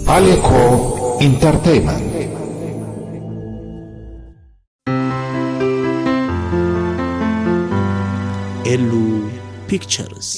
ፓሌኮ ኢንተርቴይመንት። ኤሉ ፒክቸርስ።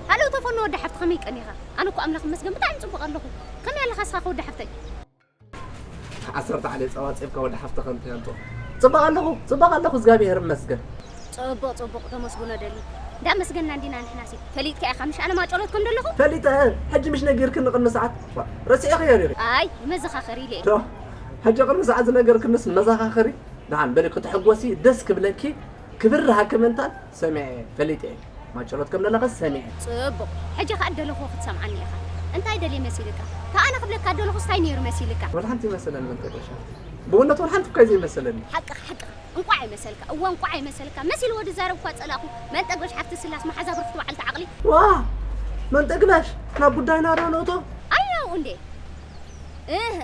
ሃሎ ተፈኖ ወዲ ሓፍቲ ከመይ ቀኒኻ? ኣነ እኮ ኣምላኽ ይመስገን ብጣዕሚ ጽቡቕ ኣለኹ። ከመይ ኣለኻ እስኻ ወዲ ሓፍተይ? ዓሰርተ ዓለ ጸዋጺብካ ወዲ ሓፍቲ ከምቲ ያንጦ ጽባቕ ኣለኹ ጽባቕ ኣለኹ እግዚኣብሔር ይመስገን። ጽቡቕ ጽቡቕ ተመስግኖ ደሊ። እንዳ መስገንና እንዲና ንሕናሲ ፈሊጥካ ኢኻ ምሽ ኣነ ማጨሎት ከም ደለኹ? ፈሊጠ ሕጂ ምሽ ነጊርክኒ ቅድሚ ሰዓት ረሲዕኽዮ ዲኺ? ኣይ ይመዘኻኸር ኢለ እየ። ዶ ሕጂ ቅድሚ ሰዓት ዝነገርክንስ መዘኻኸሪ? ደሓን በሊ ክትሕጎሲ ደስ ክብለኪ ክብር ሃክምንታን ሰሚዐ ፈሊጠ እየ። ማጨሎት ከም ደለኸ ሰሚዐ። ጽቡቕ። ሕጂ ከኣ ደለኹ ክትሰምዓኒ ኢኻ። እንታይ ደልየ መሲልካ? ከኣ ኣነ ክብለካ ደለኹስ እንታይ ነይሩ መሲልካ? ወላ ሓንቲ ይመሰለኒ መንጠቆሻ። ብእውነት ወላ ሓንቲ እኳ እዩ ዘይመሰለኒ። ሓቅኻ ሓቅኻ። እንቋዕ ኣይመሰልካ። እወ እንቋዕ ኣይመሰልካ። መሲልዎ ድዛረብ እኳ ጸላእኹ። መንጠግበሽ ሓፍቲ ስላስ መሓዛ ብርኽቲ በዓልቲ ዓቕሊ። ዋ! መንጠግበሽ ናብ ጉዳይና ዶ ንእቶ? ኣይ ናብኡ እንዴ? እህ።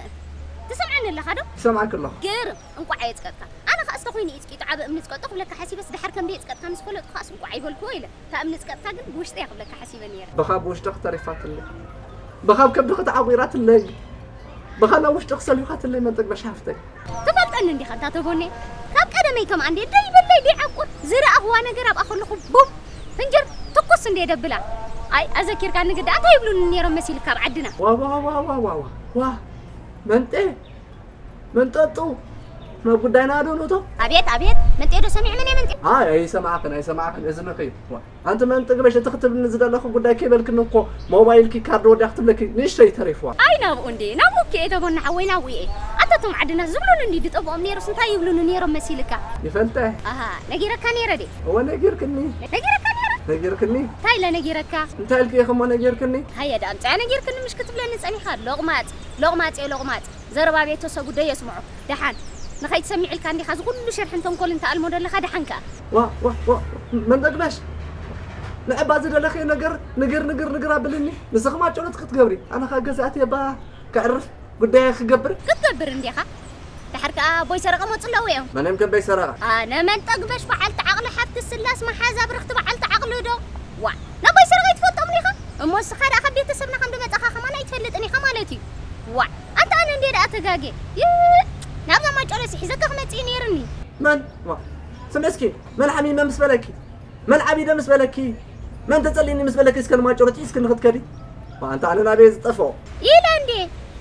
ትሰምዓኒ ኣለኻ ዶ? ይሰምዓኪ ኣለኹ። ግርም። እንቋዕ ኣየጽቀጥካ። ኣነ ኸኣ እስተ ኾይኑ እየ ጽቂጡ ዓቢ እምኒ ዝቀጦ ክብለካ ሓሲበስ ድሓር ከም ደየጽቀጥካ ምስ ፈለጥኩ ኸኣስ እንቋዕ ኣይበልኩዎ ኢለ። እታ እምኒ ዝቀጥካ ግን ብውሽጠይ ክብለካ ሓሲበ ነይረ። ብኻ ብውሽጥኺ ተሪፋትለይ። ብኻ ኣብ ከብድኺ ተዓቑራትለይ። ብኻ ናብ ውሽጥኺ ሰሊኻትለይ መንጠግበሽ ሓፍተይ። ትፈልጠኒ እንዲኻ እንታ ተቦኔ። ካብ ቀደመይ ከምኣ እንዴ ደይ በለይ ደይ ዓቁር ዝረኣኽዋ ነገር ኣብኣ ከለኹ ቡብ ፍንጅር ትኩስ እንዴ ደብላ። ኣይ ኣዘኪርካኒ ግዳ እንታይ ይብሉኒ ነይሮም መሲልካ ኣብ ዓድና። ዋዋዋዋዋዋ ዋ መንጤ መንጠጡ ናብ ጉዳይና ዶ ንእቶ? ኣቤት ኣቤት መንጤ ዶ ሰሚዕምን እየ መንጤ። ኣይ ኣይሰማዕኽን ኣይሰማዕኽን እዝንኺ እዩ። ዋ፣ ኣንቲ መንጠግበሽ እቲ ክትብልኒ ዝደለኹ ጉዳይ ከይበልክኒ እኮ ሞባይልኪ ካርድ ወዲኣ ክትብለኪ ንእሽተይ ተሪፍዋ። ኣይ ናብኡ እንዴ ናብኡ እኮ እየ ተቦና ሓወይ ናብኡ እየ። ኣታ እቶም ዓድና ዝብሉኒ እንዲ ድጠብኦም ነይሩስ እንታይ ይብሉኒ ነይሮም መሲልካ? ይፈልጠ። ኣሃ ነጊረካ ነይረ ድየ? እወ ነጊርክኒ። ነጊረካ ነይረ? ነጊርክኒ። እንታይ ኢለ ነጊረካ? እንታይ ኢልኪ ኢኺ እሞ ነጊርክኒ? ሃየ ደኣ ኣምፅያ ነጊርክኒ ምሽ ክትብለኒ ፀኒኻ ሎቕማፅ ሎቕማፅ እየ ሎቕማፅ። ዘረባ ቤተሰቡ ደየስምዖ ደሓን ንኸይትሰምዕ ኢልካ እንዲኻ እዚ ኩሉ ሽርሕን ተንኮልን ትኣልሞ ዘለኻ ደሓን ከኣ። ዋ ዋ ዋ መንጠግበሽ ንዕባ ዝደለኽዮ ነገር ንግር ንግር ንግር ኣብልኒ ንስኺ ማጨሎት ክትገብሪ ኣነ ኸኣ ገዛእቲ የባ ከዕርፍ ጉዳየ ክገብር ክትገብር እንዲኻ ደሓር ከኣ ኣቦይ ሰረቐ መፁ ኣለዉ እዮም መን እዮም ከበይ ሰረቐ ኣነ መንጠግበሽ በዓልቲ ዓቕሊ ሓፍቲ ስላስ መሓዛ ብርኽቲ በዓልቲ ዓቕሊ ዶ ዋዕ ናቦይ ሰረቐ ኣይትፈልጦምን ኢኻ እሞ እስኻ ደኣ ካብ ቤተሰብና ከም ድመፃኻ ከማን ኣይትፈልጥን ኢኻ ማለት እዩ ዋዕ ኣንታ ኣነ እንዴ ደኣ ተጋጌ ይእ ናብዛ ማጨሎሲ ሒዘካ ክመጽእ እዩ ነይርኒ። መን? ዋ፣ ስምዒ እስኪ፣ መን ሓሚመ ምስ በለኪ? መን ዓቢደ ምስ በለኪ? መን ተጸሊእኒ ምስ በለኪ እስከ ንማጨሎት ሒዝክኒ ክትከዲ? ዋ፣ ኣንታ ኣነ ናበይ ዝጠፍኦ? ኢለ እንዴ፣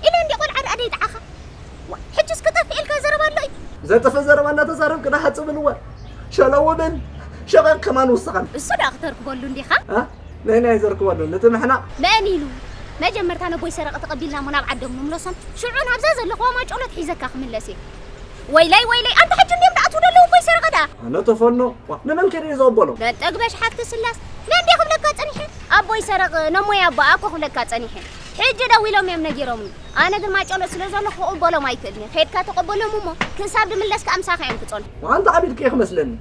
ኢለ እንዴ ቆልዓ ደኣ ደይጠዓኻ። ዋ፣ ሕጂ እስኪ ጠፍእ ኢልካ ዘረባ ኣሎ እዩ። ዘጥፍእ ዘረባ እናተዛረብኪ ደኣ ሃጽ ብል እወ። ሸለው ብል፣ ሸቐቕ ከማን ውስኻን። እሱ ደኣ ክተርክበሉ እንዲኻ? እ? ነይናይ ዘርክበሉ፣ ነቲ ምሕናቕ። መን ኢሉ? መጀመርታ ነቦይ ሰረቐ ተቐቢልና እሞ ናብ ዓዶም ንምለሶም፣ ሽዑ ናብዛ ዘለኽዋ ማጨሎት ሒዘካ ክምለስ እየ። ወይለይ ወይለይ፣ ኣንታ ሕጂ እንድዮም ዝኣትዉ ዘለዉ ኣቦይ ሰረቐ ደኣ። ኣነ ተፈኖ፣ ዋ፣ ንመን ከይደ እየ ዝቕበሎም? መን ጠግበሽ ሓፍቲ ስላስ፣ መን ድየ ክብለካ ጸኒሐ? ኣቦይ ሰረቐ፣ ነሞይ ኣቦኣ እኮ ክብለካ ጸኒሐ። ሕጂ ደዊሎም እዮም ነጊሮምኒ። ኣነ ግን ማጨሎት ስለ ዘለኹ ክቕበሎም ኣይክእልን እየ። ከይድካ ተቐበሎም እሞ፣ ክሳብ ድምለስ ከኣ ምሳኻ እዮም ክጸንሑ። ዋ፣ ኣንታ ዓቢድኪ እየ ክመስለኒ።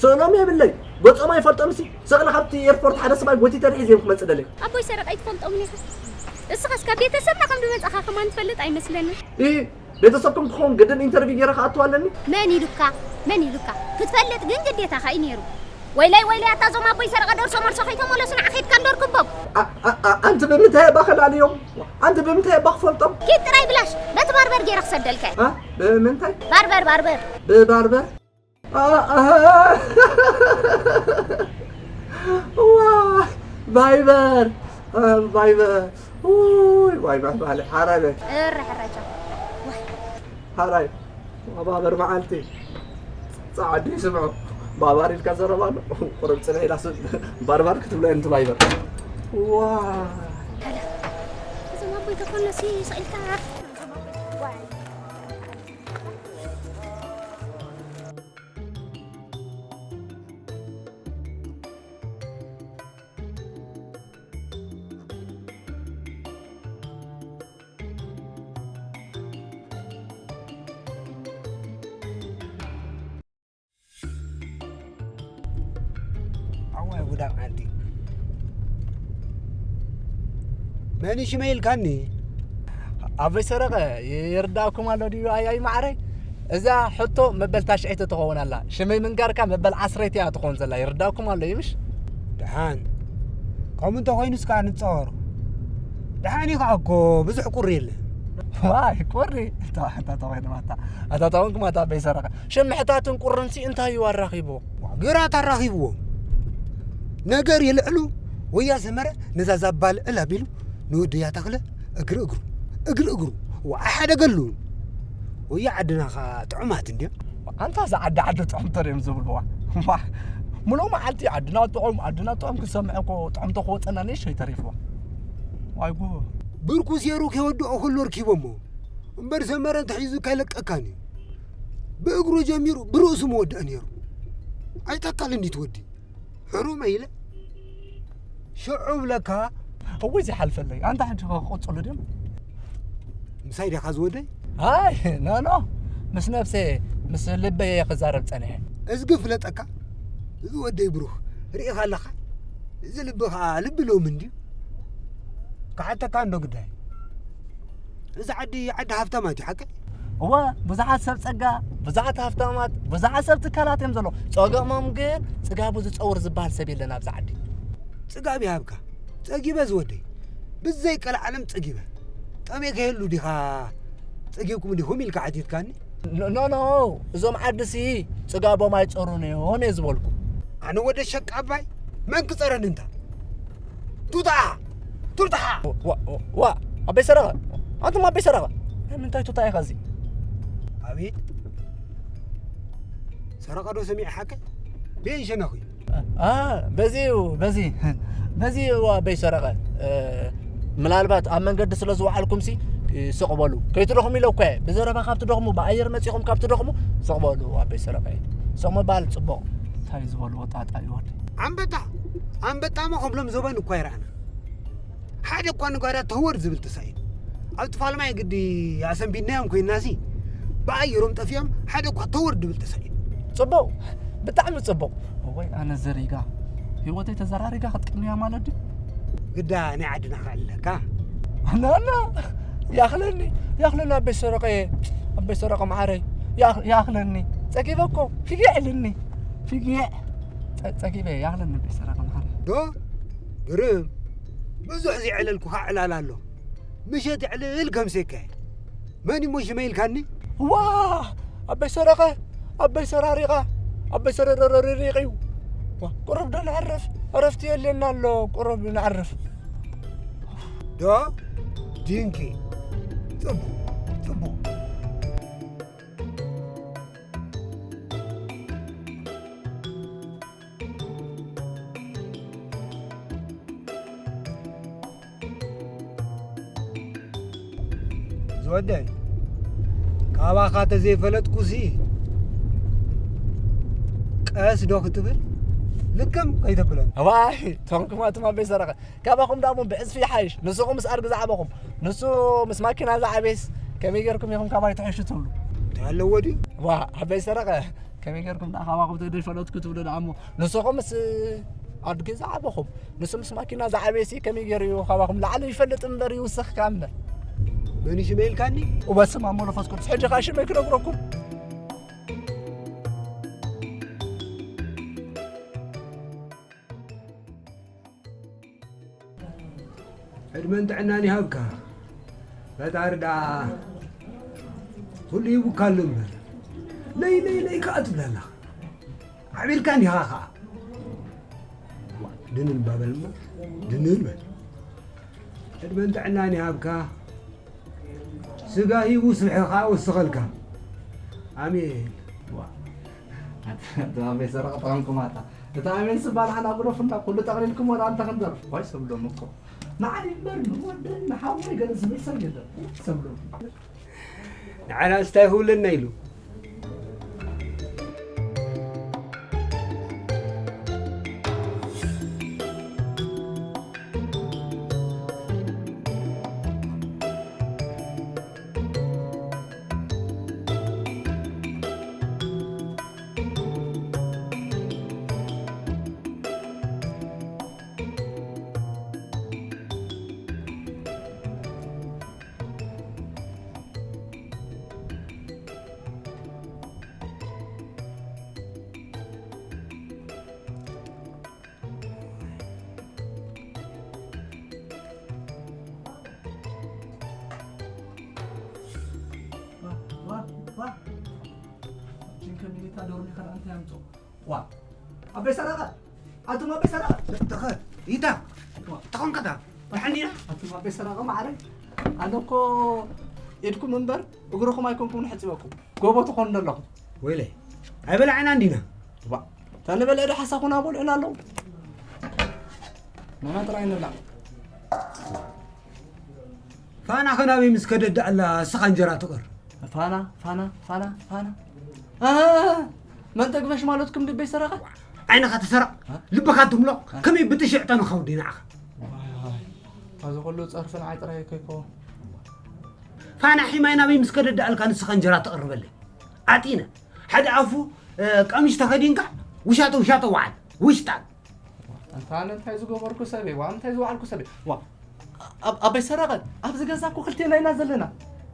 ስእሎም የብለይ፣ ገጾም ኣይፈልጦምሲ። ስቕ ኢለ ካብቲ ኤርፖርት ሓደ ሰብኣይ ጎቲተ ሒዘዮም ክመጽእ ደልየ። ኣቦይ ሰረቐ ኣይትፈልጦምን ኢኻ። እስኻስ ካብ ቤተሰብና ከም ዝመጻኻ ከማን ትፈልጥ ኣይመስለንን። ኢ፣ ቤተሰብኩም ክኸውን ግድን ኢንተርቪው ገይረ ክኣቱ ኣለኒ? መን ኢሉካ? መን ኢሉካ? ክትፈልጥ ግን ግዴታኻ እዩ ነይሩ። ወይለይ ወይለይ፣ ኣታ እዞም ኣቦይ ሰረቐ ደርሶ መልሶ ከይተመለሱ ንዓ ኸይድካ እንደርክቦም። ኣ- ኣ- ኣ- ኣንቲ ብምንታይ እባ ከላልዮም? ኣንቲ ብምንታይ እባ ክፈልጦም? ኪድ ጥራይ ብላሽ፣ በቲ ባርበር ገይረ ክሰደልካ እየ። ኣ? ብምንታይ? ባርበር ባርበር። ብባርበር? ኣ- ኣ- ዋ፣ ቫይበር፣ ኣ፣ ቫይበር። ውይ፣ ዋይ፣ ባባለ፣ ሓራይ በል። እረ ሕረጃ። ዋይ። ሓራይ፣ ባባበር መዓልቲ። ጻዓዱ ይስምዑ። ባባር ኢልካ ዘረባ ኣሎ። ቁሩብ ጽንሕ ኢላ ስብ ባርባር ክትብሎ እንቲ ቫይበር። ዋ። እዞም ኣቦይ ተኮነሲ ስቕ ኢልካ። ዋይ። ኣዋይ ውዳቕ ዓዲ። መን እዩ ሽመይ ኢልካኒ? ኣቦይ ሰረቐ፣ ይርዳእኩም ኣሎ ድዩ? ኣይ፣ ኣይ፣ ማዕረይ፣ እዛ ሕቶ መበል ታሽዐይቲ ትኸውን ኣላ። ሽመይ ምንጋርካ መበል ዓስረይቲ እያ ትኸውን ዘላ። ይርዳእኩም ኣሎ እዩ፣ ምሽ? ደሓን። ከምኡ እንተኾይኑስ ከኣ ንጻወሮ። ደሓን እዩ ከኣ እኮ፣ ብዙሕ ቁሪ የለ። ዋይ፣ ቁሪ? እታ፣ እታ ተኾይኑ ማታ። እታ ተኾንኩ ማታ ኣቦይ ሰረቐ። ሽም ምሕታትን ቁርንሲ እንታይ እዩ ኣራኺብዎ? ግራት ኣራኺብዎም። ነገር የልዕሉ። ወያ ሰመረ ነዛ ዛባ ልዕል ኣቢሉ ንወደያ ተኽለ እግሪ እግሩ፣ እግሪ እግሩ፣ ወዓ ሓደ ገሉ። ወያ ዓድና ኸኣ ጥዑማት እንድዮ። ኣንታ እዛ ዓዲ ዓዲ ጥዑም ተሪኦም ዝብልዋ። ዋ፣ ሙሉእ መዓልቲ ዓድና ጥዑም፣ ዓድና ጥዑም ክሰምዕ እኮ ጥዑምቶ ክወፀና ንእሽተይ ተሪፍዋ። ዋይ ጉ። ብርኩ ሴሩ ከይወድኦ ከሎ ርኪቦሞ። እምበር ሰመረ እንተሒዙ ከይለቀካን እዩ። ብእግሩ ጀሚሩ ብርእሱ መወድአ ነይሩ። ኣይተካልን ድዩ ትወዲ? ሕሩመ ኢለ ሽዑ ብለካ። እውይ ዘይሓልፈለይ። ኣንታ ሕጂ ክቕጽሉ ድዮም? ምሳይ ዲኻ ዝወደይ? ኣይ፣ ኖ፣ ኖ። ምስ ነብሰ፣ ምስ ልበይ እየ ክዛረብ ጸኒሐ። እዝጊ ፍለጠካ። እዚ ወደይ ብሩኽ። ርኢኻ ኣለኻ? እዚ ልቢ ኸኣ ልቢ ሎሚ እንድዩ። ክሓተካ እንዶ ግዳይ። እዚ ዓዲ ዓዲ ሃፍታማት እዩ፣ ሓቀይ? እወ፣ ብዙሓት ሰብ ጸጋ፣ ብዙሓት ሃፍታማት፣ ብዙሓት ሰብ ትካላት እዮም ዘለዉ። ጸገሞም ግን ጽጋቡ ዝጸውር ዝበሃል ሰብ የለን ኣብዚ ዓዲ። ጽጋብ ይሃብካ። ጸጊበ ዝወደይ። ብዘይ ቀልዓለም ጸጊበ። ጠሜ ከየሉ ዲኻ ጸጊብኩም ዲኹም ኢልካ ሓቲትካኒ? ኖ፣ ኖ፣ ኖ። እዞም ዓድሲ ጽጋቦም ኣይጸሩን እዮም እየ ዝበልኩ። ኣነ ወደ ሸቃባይ መን ክጸረኒ እንታ? ቱታ! ቱታ! ዋ፣ ዋ፣ ዋ፣ ኣበይ ሰረቐ? ኣንቱም ኣበይ ሰረቐ? ናይ ምንታይ ቱታ ኢኻ እዚ? ኣቤት! ሰረቐ ዶ ሰሚዐ ሓቀ? ቤን ሸነኹ። ኣ፣ በዚ እዩ፣ በዚ፣ በዚ እዩ ኣበይ ሰረቐ። እ፣ ምናልባት ኣብ መንገዲ ስለ ዝወዓልኩምሲ፣ እ፣ ስቕ በሉ። ከይትደኽሙ ኢለ እኮ እየ። ብዘረባ ካብ ትደኽሙ፣ ብኣየር መጺኹም ካብ ትደኽሙ፣ ስቕ በሉ ኣበይ ሰረቐ። ስቕ ምባል ጽቡቕ። እንታይ ዝበልዎ ጣጣ እዩ ወዲ። ኣንበጣ፣ ኣንበጣ እሞ ከብሎም ዘበን እኳ ይረኣና። ሓደ እኳ ንጓዳ ተወር ዝብል ተሳኢኑ። ኣብቲ ፋልማይ ግዲ ኣሰንቢድናዮም ኮይንናሲ፣ ብኣየሮም ጠፊኦም ሓደ እኳ ተወር ዝብል ተሳኢኑ። ጽቡቕ፣ ብጣዕሚ ጽቡቕ። እወይ፣ ኣነ ዘሪጋ፣ ህይወተይ ተዘራሪጋ ክትቅንያ ማለት ድዩ? ግዳ ናይ ዓድና ከዕልለካ። ኣነ፣ ኣነ፣ ያኽለኒ፣ ያኽለኒ ኣበይ ሰረቐ፣ ኣበይ ሰረቐ መዓረይ፣ ያኽ-፣ ያኽለኒ። ጸጊበ እኮ፣ ፊግዕ ኢልኒ፣ ፊግዕ። ጸ-፣ ጸጊበ፣ ያኽለኒ ኣበይ ሰረቐ መዓረይ። ዶ? ግርም። ብዙሕ ዘይዕለልኩኻ ዕላል ኣሎ። ምሸት ዕልል ከምሴካ እየ። መን እሞ ሽመ ኢልካኒ? ዋ! ኣበይ ሰረቐ፣ ኣበይ ሰራሪቓ፣ ኣበይ ሰረረረሪቕ እዩ። ዋ፣ ቁሩብ ዶ ንዕርፍ? ዕረፍቲ የድልየና ኣሎ፣ ቁሩብ ንዕርፍ። ዶ? ድንቂ። ጽቡቕ፣ ጽቡቕ። ዝወደይ፣ ካባኻ ተዘይፈለጥኩሲ፣ ቀስ ዶ ክትብል? ልክም ከይተብለኒ። እዋይ፣ ቶንኩም ኣቱም ኣበይ ሰረቐ። ካባኹም ደኣ እሞ ብዕጽፊ ይሓይሽ። ንስኹም ምስ ኣድጊ ዝዓበኹም፣ ንሱ ምስ ማኪና ዝዓበየስ ከመይ ጌርኩም ኢኹም ካባይ ትሕሹ ትብሉ? እንታይ ኣለዎ ድዩ? ዋ፣ ኣበይ ሰረቐ። ከመይ ጌርኩም ደኣ ካባኹም ተደይፈለጥኩ ትብሉ ደኣ እሞ፣ ንስኹም ምስ ኣድጊ ዝዓበኹም፣ ንሱ ምስ ማኪና ዝዓበየሲ ከመይ ጌሩ እዩ ካባኹም ላዕሊ ይፈልጥ እምበር ይውስኽ ከኣ እምበር። መን እዩ ሽመይ ኢልካኒ? ወበስመ ኣብ መንፈስ ቅዱስ። ሕጂ ከኣ ሽመይ ክነግረኩም። ዕድመን ጥዕናን ይሃብካ። ፈጣሪ ደኣ ኩሉ ይቡካሉ እምበር። ለይ ለይ ለይ ከኣ ትብል ኣለኻ። ዓቢርካ እንዲኻ ከኣ። ዋ፣ ድንን ባበል እሞ፣ ድንን በል። ዕድመን ጥዕናን ይሃብካ። ስጋ ሂቡ ስብሒ ከኣ ወስኸልካ። ኣሜን። ዋ፣ ኣታ ኣቤ ሰረቐ ጠቐምኩማታ። እታ ኣሜን ስባል ሓና ግደፉና፣ ኩሉ ጠቕሊልኩም ወላ ኣንተ ክንደርፍ። ዋይ ሰብሎም እኮ። ንዓይ እምበር ንወደይ ንሓወይ ገለ ዝብል ሰብ የለን። ሰብሎም። ንዓናስ እንታይ ክብለና ኢሉ? ዋ፣ ዋ፣ ዋ። ዋ። ኣበይ ሰረቐ? ኣቱም ኣበይ ሰረቐ? ተኸ፣ ኢታ፣ ተኾንከታ፣ ደሓን ዲና? ኣቱም ኣበይ ሰረቐ ማዕረ? ኣነ እኮ ኢድኩም እምበር እግርኹም ኣይኮንኩምን ሕጺበኩም። ጎቦ ትኾኑ ኣለኹም። ወይለይ፣ ኣይበላዕና እንዲና። ዋ፣ ተንበልዕ ዶ ሓሳኹና በልዑና ኣለዉ። ንሕና ጥራይ ንብላዕ። ፋና ኸናበይ ምስ ከደዳ ኣላ እስኻ እንጀራ ትቕር። ፋና፣ ፋና፣ ፋና፣ ፋና። አ፣ መን ተግፈሽ ማለትኩም ልበይ ሰረቐ? ዓይንኻ ተሰረቕ፣ እ? ልብኻ ትምሎቕ፣ እ? ከመይ ብጥሽዕ ጠንኻው ዲና ዓኻ? ዋይ፣ ዋይ። ኣብዚ ኩሉ ጸርፊ ንዓይ ጥራይ ከይኮ። ፋና ሒማይ ናበይ ምስ ከደዳ ኣልካ ንስኻ እንጀራ ትቕርበለይ? ኣጢነ። ሓደ ኣፉ፣ እ፣ ቀሚሽ ተኸዲንካ ውሻጠ ውሻጠ ወዓል። ውሽጣን። ኣንታ ኣነ እንታይ ዝገበርኩ ሰብ እየ? ዋ፣ እንታይ ዝወዓልኩ ሰብ እየ? ዋ፣ ኣብ-፣ ኣበይ ሰረቐ? ኣብዚ ገዛ እኮ ክልቴና ኢና ዘለና።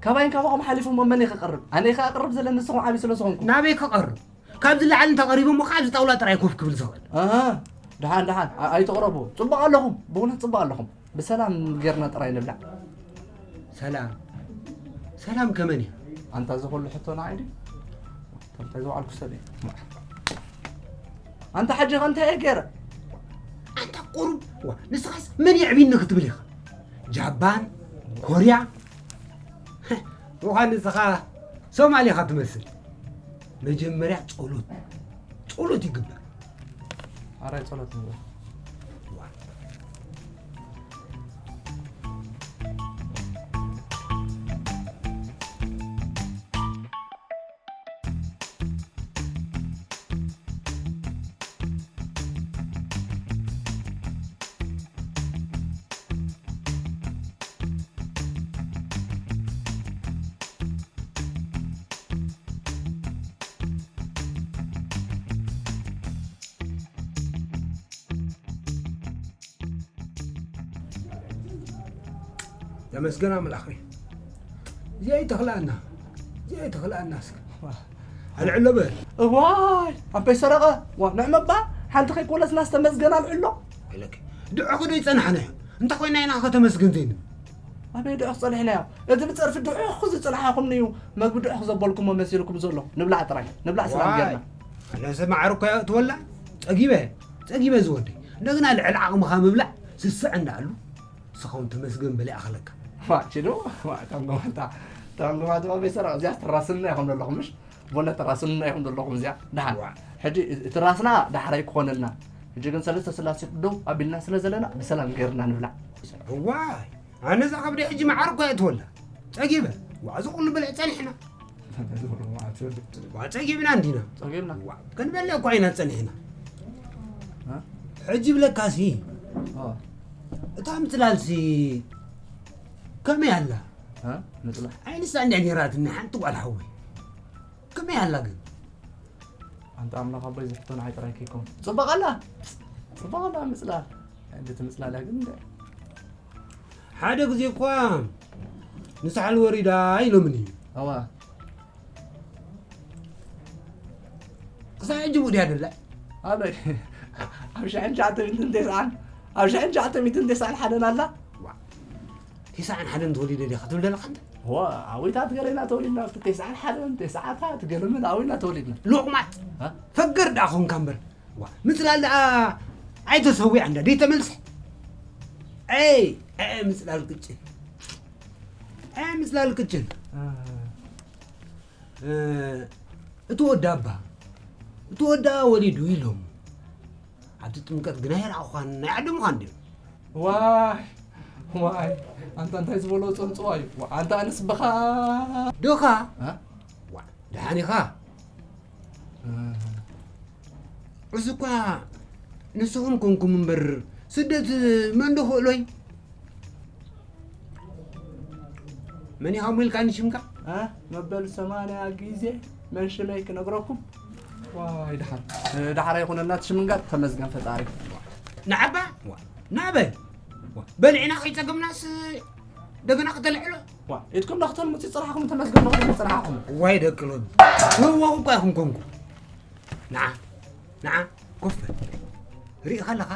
ካባይን ካባኹም ሓሊፉ እሞ መን እየ ክቐርብ? ኣነ እየ ክቐርብ ዘለኒ ንስኹም ዓብዪ ስለ ዝኾንኩ። ናበይ ክቐርብ? ካብዚ ላዕሊ እንተቐሪቡ እሞ ካብዚ ጣውላ ጥራይ ኮፍ ክብል ዝኽእል። ኣሃ፣ ደሓን፣ ደሓን፣ ኣ-፣ ኣይትቕረቡ። ጽቡቕ ኣለኹም፣ ብእውነት ጽቡቕ ኣለኹም። ብሰላም ጌርና ጥራይ ንብላዕ። ሰላም? ሰላም ከመን እያ? ኣንታ እዚ ኩሉ ሕቶ ንዓይ ድዩ? እንታይ ዝወዓልኩ ሰብ እየ? ኣንታ ሕጂ ኸ እንታይ እየ ገይረ? ኣንታ ቁሩብ፣ ዋ፣ ንስኻስ መን የዕቢኒ ክትብል ኢኻ? ጃፓን? ኮርያ? ምዃን ንስኻ ሶማል ኢኻ ትመስል። መጀመርያ ጸሎት፣ ጸሎት ይግበር። ኣራይ ጸሎት ንግበር። ተመስገን ኣምላኽ። እዚኣ ይተኽልኣና፣ እዚኣ ይተኽልኣና። እስከ ኣልዕሎ በል። እዋይ ኣበይ ሰረቐ? ዋ፣ ንዕመ እባ ሓንቲ ከይኮለስና ዝተመስገን ኣልዕሎ። ኢለኪ፣ ድዑ ክዶ ይጸናሕናዮ? እንተ ኮይና ኢና ከተመስገን ዘይንብል። ኣበይ ድዑ ክጸኒሕናዮ? እቲ ብጸርፊ ድዑ ዝጸናሕኹም እዩ። መግቢ ድዑ ዘበልኩሞ መሲልኩም ዘሎ። ንብላዕ ጥራይ፣ ንብላዕ ሰላም ዋይ፣ ጌርና። ኣነሰ መዓር እኮ እያ እትወላ። ጸጊበ፣ ጸጊበ ዝወደይ። እንደገና ልዕሊ ዓቕምኻ ምብላዕ ስስዕ እንዳኣሉ። ንስኻ እውን ተመስገን በል ይኣኽለካ። ዋ፣ ችዶ፣ ዋ፣ እቶም ጎማታ፣ እቶም ጎማታ፣ እቶም ጎማታ፣ እዚኣ ትራስና ኢኹም ዘለኹም፣ ምሽ? ቦነ ትራስና ኢኹም ዘለኹም እዚኣ። ደሓን። ዋ። ሕጂ እቲ ራስና ዳሕራይ ክኾነልና። ሕጂ ግን ሰለስተ ስላሴ ደው ኣቢልና ስለ ዘለና ብሰላም ጌርና ንብላዕ። እዋይ፣ ኣነ እዛ ከብደይ ሕጂ መዓር እኮ እያ ትወላ። ጸጊበ። ዋ፣ እዚ ኩሉ ብልዒ ጸኒሕና። ዋ፣ ጸጊብና እንዲና። ጸጊብና። ዋ፣ ክንበልዕ እኮ ኢና ጸኒሕና። እ? ሕጂ ብለካሲ፣ ኦ። እታ ምጽላልሲ ከመይ ኣላ? እ? ምጽላል? ዓይንሳ እንድያ ጌራትኒ ሓንቲ ጓል ሓወይ። ከመይ ኣላ ግን? ኣንታ ኣምላኽ ኣቦይ፣ እዚ ሕቶ ንዓይ ጥራይ ከይኮን። ጽቡቕ ኣላ። ጽቡቕ ኣላ ምጽላል። እንድቲ ምጽላል እያ ግን እንደ ሓደ ግዜ እኳ ንሳሕል ወሪዳ ኢሎምኒ እዩ። እዋ። ክሳዕ ሕጂ ብኡ ድያ ደላ? ኣበይ? ኣብ ሽሕን ትሽዓተ ሚእትን ተስዓን፣ ኣብ ሽሕን ትሽዓተ ሚእትን ተስዓን ሓደን ኣላ? ዋ። ተስዓን ሓደን ተወሊደ ዲኻ ትብል ዘለኻ እንተ? ዋ፣ ኣዊታት ገሌና ተወሊድና ኣብቲ ተስዓን ሓደን ተስዓታት ገለመለ ኣዊና ተወሊድና። ሎቕማጥ እ? ፈገር ደኣ ኾንካ እምበር። ዋ፣ ምጽላል ደኣ ኣይተሰዊዓ እንዳ ደይ ተመልሰ። ኤይ፣ ኤ ምጽላል ቅጭን። ኤ ምጽላል ቅጭን። እ፣ እቲ ወዳ እባ፣ እቲ ወዳ ወሊዱ ኢሎም። ኣብቲ ጥምቀት ግና ይረኣኹኻን ናይ ዓዲ ምዃን ድዮም? ዋይ ዋይ፣ ኣንታ እንታይ ዝበሎ ጸንጽዋ እዩ። ዋ፣ ኣንታ ኣንስ ብኻ ዶኻ? እ? ዋ፣ ደሓን ኢኻ? እህ። እዚ እኳ ንስኹም ኮንኩም እምበር ስደት መን ዶ ክእሎይ? መን ኢኻ እሞ ኢልካኒ ሽምካ? እ? መበል ሰማንያ ግዜ መን ሽመይ ክነግረኩም? ዋይ ድሓር ድሓር ኣይኮነና እቲ ሽምንጋር ተመስገን ፈጣሪ። ንዓባ ዋ፣ ናበይ ዋ፣ በሊዕና ከይጸገምናስ ደገና ከተልዕሎ። ዋ፣ ኢድኩም ዶ ክተልምጹ ጽናሕኩም ተመስገን ዶ ክተልምጹ ጽናሕኩም። ዋይ ደቂ ሎሚ ህወኹ እኳ ይኹን ኮንኩ። ንዓ ንዓ ኮፍ በል። ርኢኻ ኣለኻ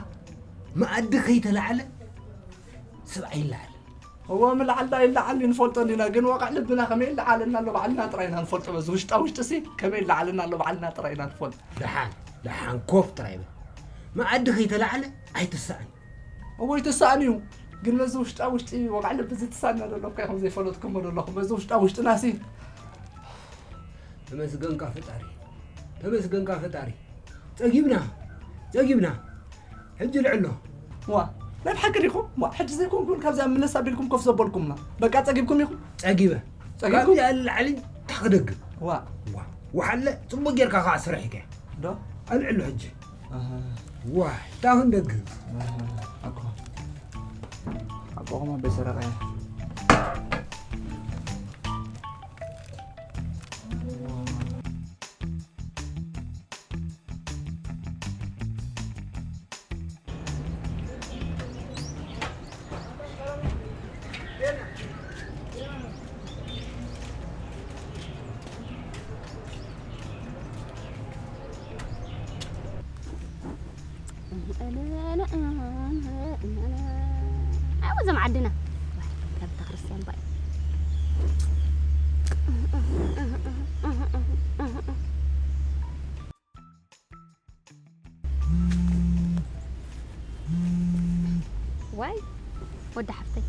መኣዲ ከይተላዕለ ሰብኣይ ይለዓል። እወ ምልዓል ዳ ይለዓል ንፈልጦ እንዲና፣ ግን ወቕዕ ልብና ከመይ ይለዓለና ኣሎ ባዕልና ጥራይ ኢና ንፈልጦ። በዚ ውሽጣ ውሽጢ ሲ ከመይ ይለዓለና ኣሎ ባዕልና ጥራይ ኢና ንፈልጦ። ደሓን ደሓን ኮፍ ጥራይ በል። መኣዲ ከይተላዕለ ኣይትሳእን። እወ ይትሳእን እዩ፣ ግን በዚ ውሽጣ ውሽጢ ወቕዕ ልቢ እዚ ትሳእና ዘሎ እኳ ኢኹም ዘይፈለጥኩሞ ዘለኹም። በዚ ውሽጣ ውሽጥና ሲ ተመስገንካ ፈጣሪ፣ ተመስገንካ ፈጣሪ። ጸጊብና፣ ጸጊብና። ሕጂ ልዕሎ። ዋ፣ ናይ ብሓቂ ዲኹም? ዋ፣ ሕጂ ዘይኮንኩን ካብዚኣ ምለስ ኣቢልኩም ኮፍ ዘበልኩምና። በቃ ጸጊብኩም ኢኹም? ጸጊበ። ጸጊብኩም? ካብዚኣ ንላዕሊ እንታይ ክደግም? ዋ፣ ዋ፣ ወሓለ ጽቡቕ ጌርካ ከኣ ስራሕ ኢኻ። ዶ? ኣልዕሎ ሕጂ። ኣሃ፣ ዋይ፣ እንታይ ክንደግም? ኣሃ፣ ኣኮ። ኣኮኹም ኣበይ ሰረቐ? ኣዎ እዞም ዓድና ካብ ቤተክርስትያን ባይ ዋይ ወዲ ሓፍተይ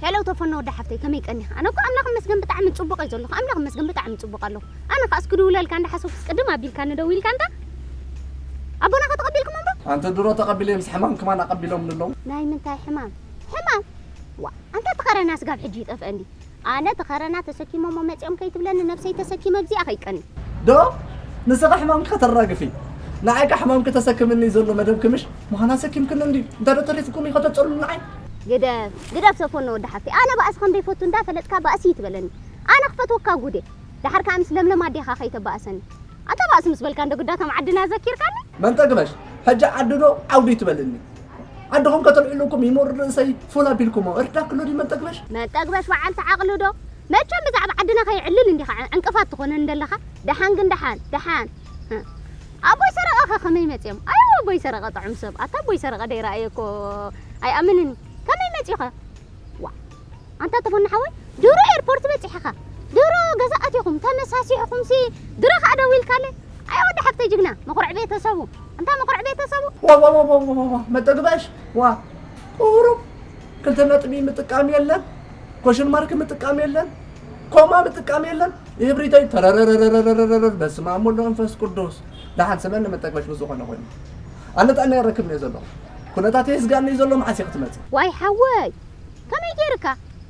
ሄለው ተፈኖ ወዲ ሓፍተይ ከመይ ቀኒኻ? ኣነ እኮ ኣምላኽ ይመስገን ብጣዕሚ ጽቡቕ እየ ዘለኹ። ኣምላኽ ይመስገን ብጣዕሚ ጽቡቕ ኣለኹ። ኣነ ከኣ እስኪ ድውለልካ እንዳሓሰብኩስ ቅድም ኣቢልካኒ ደዊልካ እንታ ኣቦና ከ ተቐቢልኩም እምበር? ኣንተ ድሮ ተቐቢለ ምስ ሕማም ከማን ኣቐቢሎም ንለው። ናይ ምንታይ ሕማም? ሕማም? ዋ ኣንታ ተኸረና ስጋብ ሕጂ ይጠፍአ እንዲ ኣነ ተኸረና ተሰኪሞሞ መጺኦም ከይትብለኒ ነብሰይ ተሰኪመ ኣብዚኣ ከይቀኒ። ዶ ንስኺ ሕማምኪ ከተራግፊ ንዓይ ከ ሕማምኪ ተሰክምኒ ዘሎ መደብኪ ምሽ ምዃና ሰኪምክኒ እንድዩ እንታይ ዶ ተሪፍኩም እዩ ከተጸሉ ንዓይ። ግደፍ ግደፍ ሰፎኖ ወዲ ሓፍተይ ኣነ ባእሲ ከም ዘይፈቱ እንዳ ፈለጥካ ባእሲ ይትበለኒ ኣነ ክፈትወካ ጉዴ ደሓር ከኣ ምስ ለምለም ኣዴኻ ከይተባእሰኒ ኣንታ ባእሲ ምስ በልካ እንዶ ግዳቶም ዓድና ዘኪርካኒ። መንጠግበሽ ሕጂ ዓዲ ዶ ዓውዲ ትበልኒ ዓድኹም ከተልዕሉኩም ይመር ርእሰይ ፉል ኣቢልኩሞ እርዳ ክሎ ድዩ መንጠግበሽ። መንጠግበሽ በዓልቲ ዓቕሊ ዶ መቸም ብዛዕባ ዓድና ከይዕልል እንዲኻ ዕንቅፋት ትኾነኒ ዘለኻ ደሓን ግን ደሓን ደሓን ኣቦይ ሰረቐ ኸ ከመይ መፅዮም ኣይ ኣቦይ ሰረቐ ጥዑም ሰብ ኣታ ኣቦይ ሰረቐ ደይረኣየ እኮ ኣይኣምንን እዩ ከመይ መፅዩ ኸ ዋ ኣንታ ተፈኑ ሓወይ ድሮ ኤርፖርት በፂሕኻ ድሮ ገዛ ኣቲኹም ተመሳሲሕኹም ሲ ድሮ ኸዓ ደዊልካለ ኣይ ወዲ ሓፍተይ ጅግና መኹርዕ ቤተሰቡ ኣንታ መኹርዕ ቤተሰቡ ዋዋዋዋዋዋ መጠግባሽ ዋ ቁሩብ ክልተ ነጥቢ ምጥቃም የለን ኮሽን ማርክ ምጥቃም የለን ኮማ ምጥቃም የለን ይህብሪተይ ተረረረረረረረረር በስመ ኣብ ወወልድ ወመንፈስ ቅዱስ ደሓን ስመኒ መጠግበሽ ብዝኾነ ኮይኑ ኣነ ጥዕና የረክብኒ ዘለኹ ኩነታት የስጋኒ ዘሎ መዓስ ክትመፅእ ዋይ ሓወይ ከመይ ገይርካ?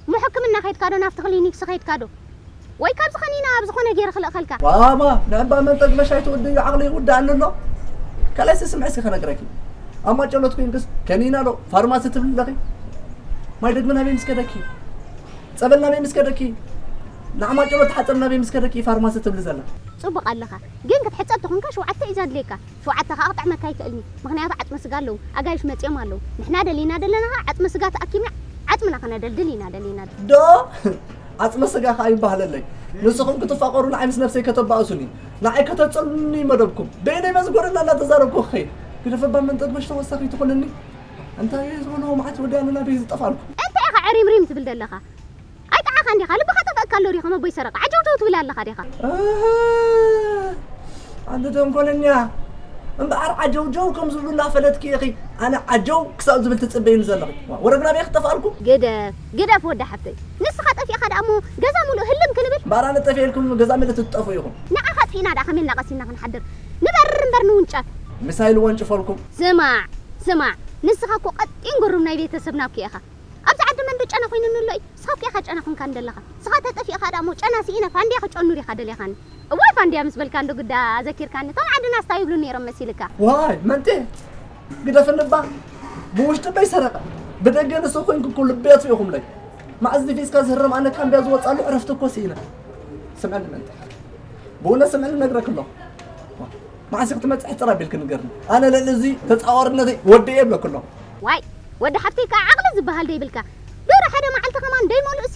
እሞ ሕክምና ከይድካ ዶ ናብቲ ክሊኒክስ ከይድካ ዶ? ወይ ካብዚ ከኒና ኣብ ዝኾነ ገይረ ክልእኸልካ? ባባ ንዕባ መንጠግ መሻይ ትወደዩ ዓቕሊ ይውድኣኒ ኣሎ። ካልኣይ ስስምዒ እስኪ ከነግረኪ ኣብ ማጨሎት ኮይንክስ ከኒና ዶ ፋርማሲ ትብሊ ኣለኺ? ማይ ደግመ ናበይ ምስ ከደኪ? ጸበል ናበይ ምስ ከደኪ? ንዓማጨሎት ተሓጸብ ናበይ ምስ ከደኪ ፋርማሲ ትብሊ ዘላ? ጽቡቕ ኣለኻ ግን ክትሕጸብ ተኾንካ ሸውዓተ እዩ ዘድልየካ። ሸውዓተ ከኣ ክጥዕመካ ኣይክእልኒ ምኽንያቱ ዓጽመ ስጋ ኣለዉ ኣጋይሽ መጺኦም ኣለዉ ንሕና ደሊና ደለና ከኣ ዓጽመ ስጋ ተኣኪብና ዓጽምና ከነደልድል ኢና ደሊና ዶ ዓጽመ ስጋ ከኣ ይበሃለለይ ንስኹም ክትፋቐሩ ንዓይ ምስ ነብሰይ ከተባእሱኒ ንዓይ ከተጸሉኒ መደብኩም በይነይ መዝጎረና እናተዛረብኩ ክኸይድ ግደፈ እባ መንጠግበሽ ተወሳኺ ትኾነኒ እንታይ ዝበልዎ መዓት ወዲኣኒ ናበይ ዝጠፋልኩም እንታይ ኢኻ ሪም ሪም ትብል ዘለኻ? ኣይጠዓኻን ዲኻ? ልብኻ ጠፍእካ ኣሎ ዲኻ? መቦይ ሰረቐ፣ ዓጀውጀው ትብል ኣለኻ ዲኻ? ኣሃ፣ ኣንቲ ተንኮለኛ፣ እምበኣር ዓጀውጀው ከም ዝብሉ እናፈለጥኪ ኢኺ ኣነ ዓጀው ክሳብ ዝብል ትጽበይኒ ዘለኺ። ዋ፣ ወረግና በይ ክጠፍኣልኩም? ግደፍ፣ ግደፍ ወዲ ሓፍተይ። ንስኻ ጠፊእኻ ደኣ እሞ ገዛ ሙሉእ ህልም ክንብል? እምበኣር ኣነ ጠፊኤልኩም ገዛ መለት ትጠፍኡ ኢኹም። ንዓኻ ኣጥፊእና ደኣ ከመይ ኢልና ቀሲንና ክንሓድር? ንበርር እምበር ንውንጨፍ። ሚሳይል ወንጭፈልኩም። ስማዕ፣ ስማዕ፣ ንስኻ እኮ ቀጢን ጉሩም ናይ ቤተሰብና እኮ ኢኻ። ኣብዚ ዓዲ መን ዶ ጨና ኮይኑኒ ኣሎ እዩ? ንስኻ እኮ ኢኻ ጨና ኮንካኒ ዘለኻ። ንስኻ ተጠፊእኻ ደኣ እሞ ጨና ስኢነ ፋንድያ ክጨኑ ዲኻ ደሊኻኒ? እዋይ ፋንድያ ምስ በልካ እንዶ ግዳ ኣዘኪርካኒ። እቶም ዓድናስ እንታይ ይብሉ ነይሮም መሲልካ? ዋይ መንጤ፣ ግደፍኒ እባ። ብውሽጢ በይ ሰረቐ፣ ብደገ ንሱ ኮይንኩ እኮ ልቢ ኣጥፊእኹምለይ። መዓዝ ንፊስካ ዝህረም ኣነ ካምብያ ዝወጻሉ ዕረፍቲ እኮ ስኢነ። ስምዐኒ መንጤ፣ ብእውነት ስምዐኒ እነግረኪ ኣለኹ። መዓስ ክትመጽእ ሕጽር ኣቢልኪ ንገርኒ። ኣነ ልዕሊ እዚ ተጻዋርነተይ ወዲኤ እብለኪ ኣለኹ። ዋይ፣ ወዲ ሓፍተይ ከኣ ዓቕሊ ዝበሃል ዶ ይብልካ? ዶሮ ሓደ መዓልቲ ከማን ደይመልኡሲ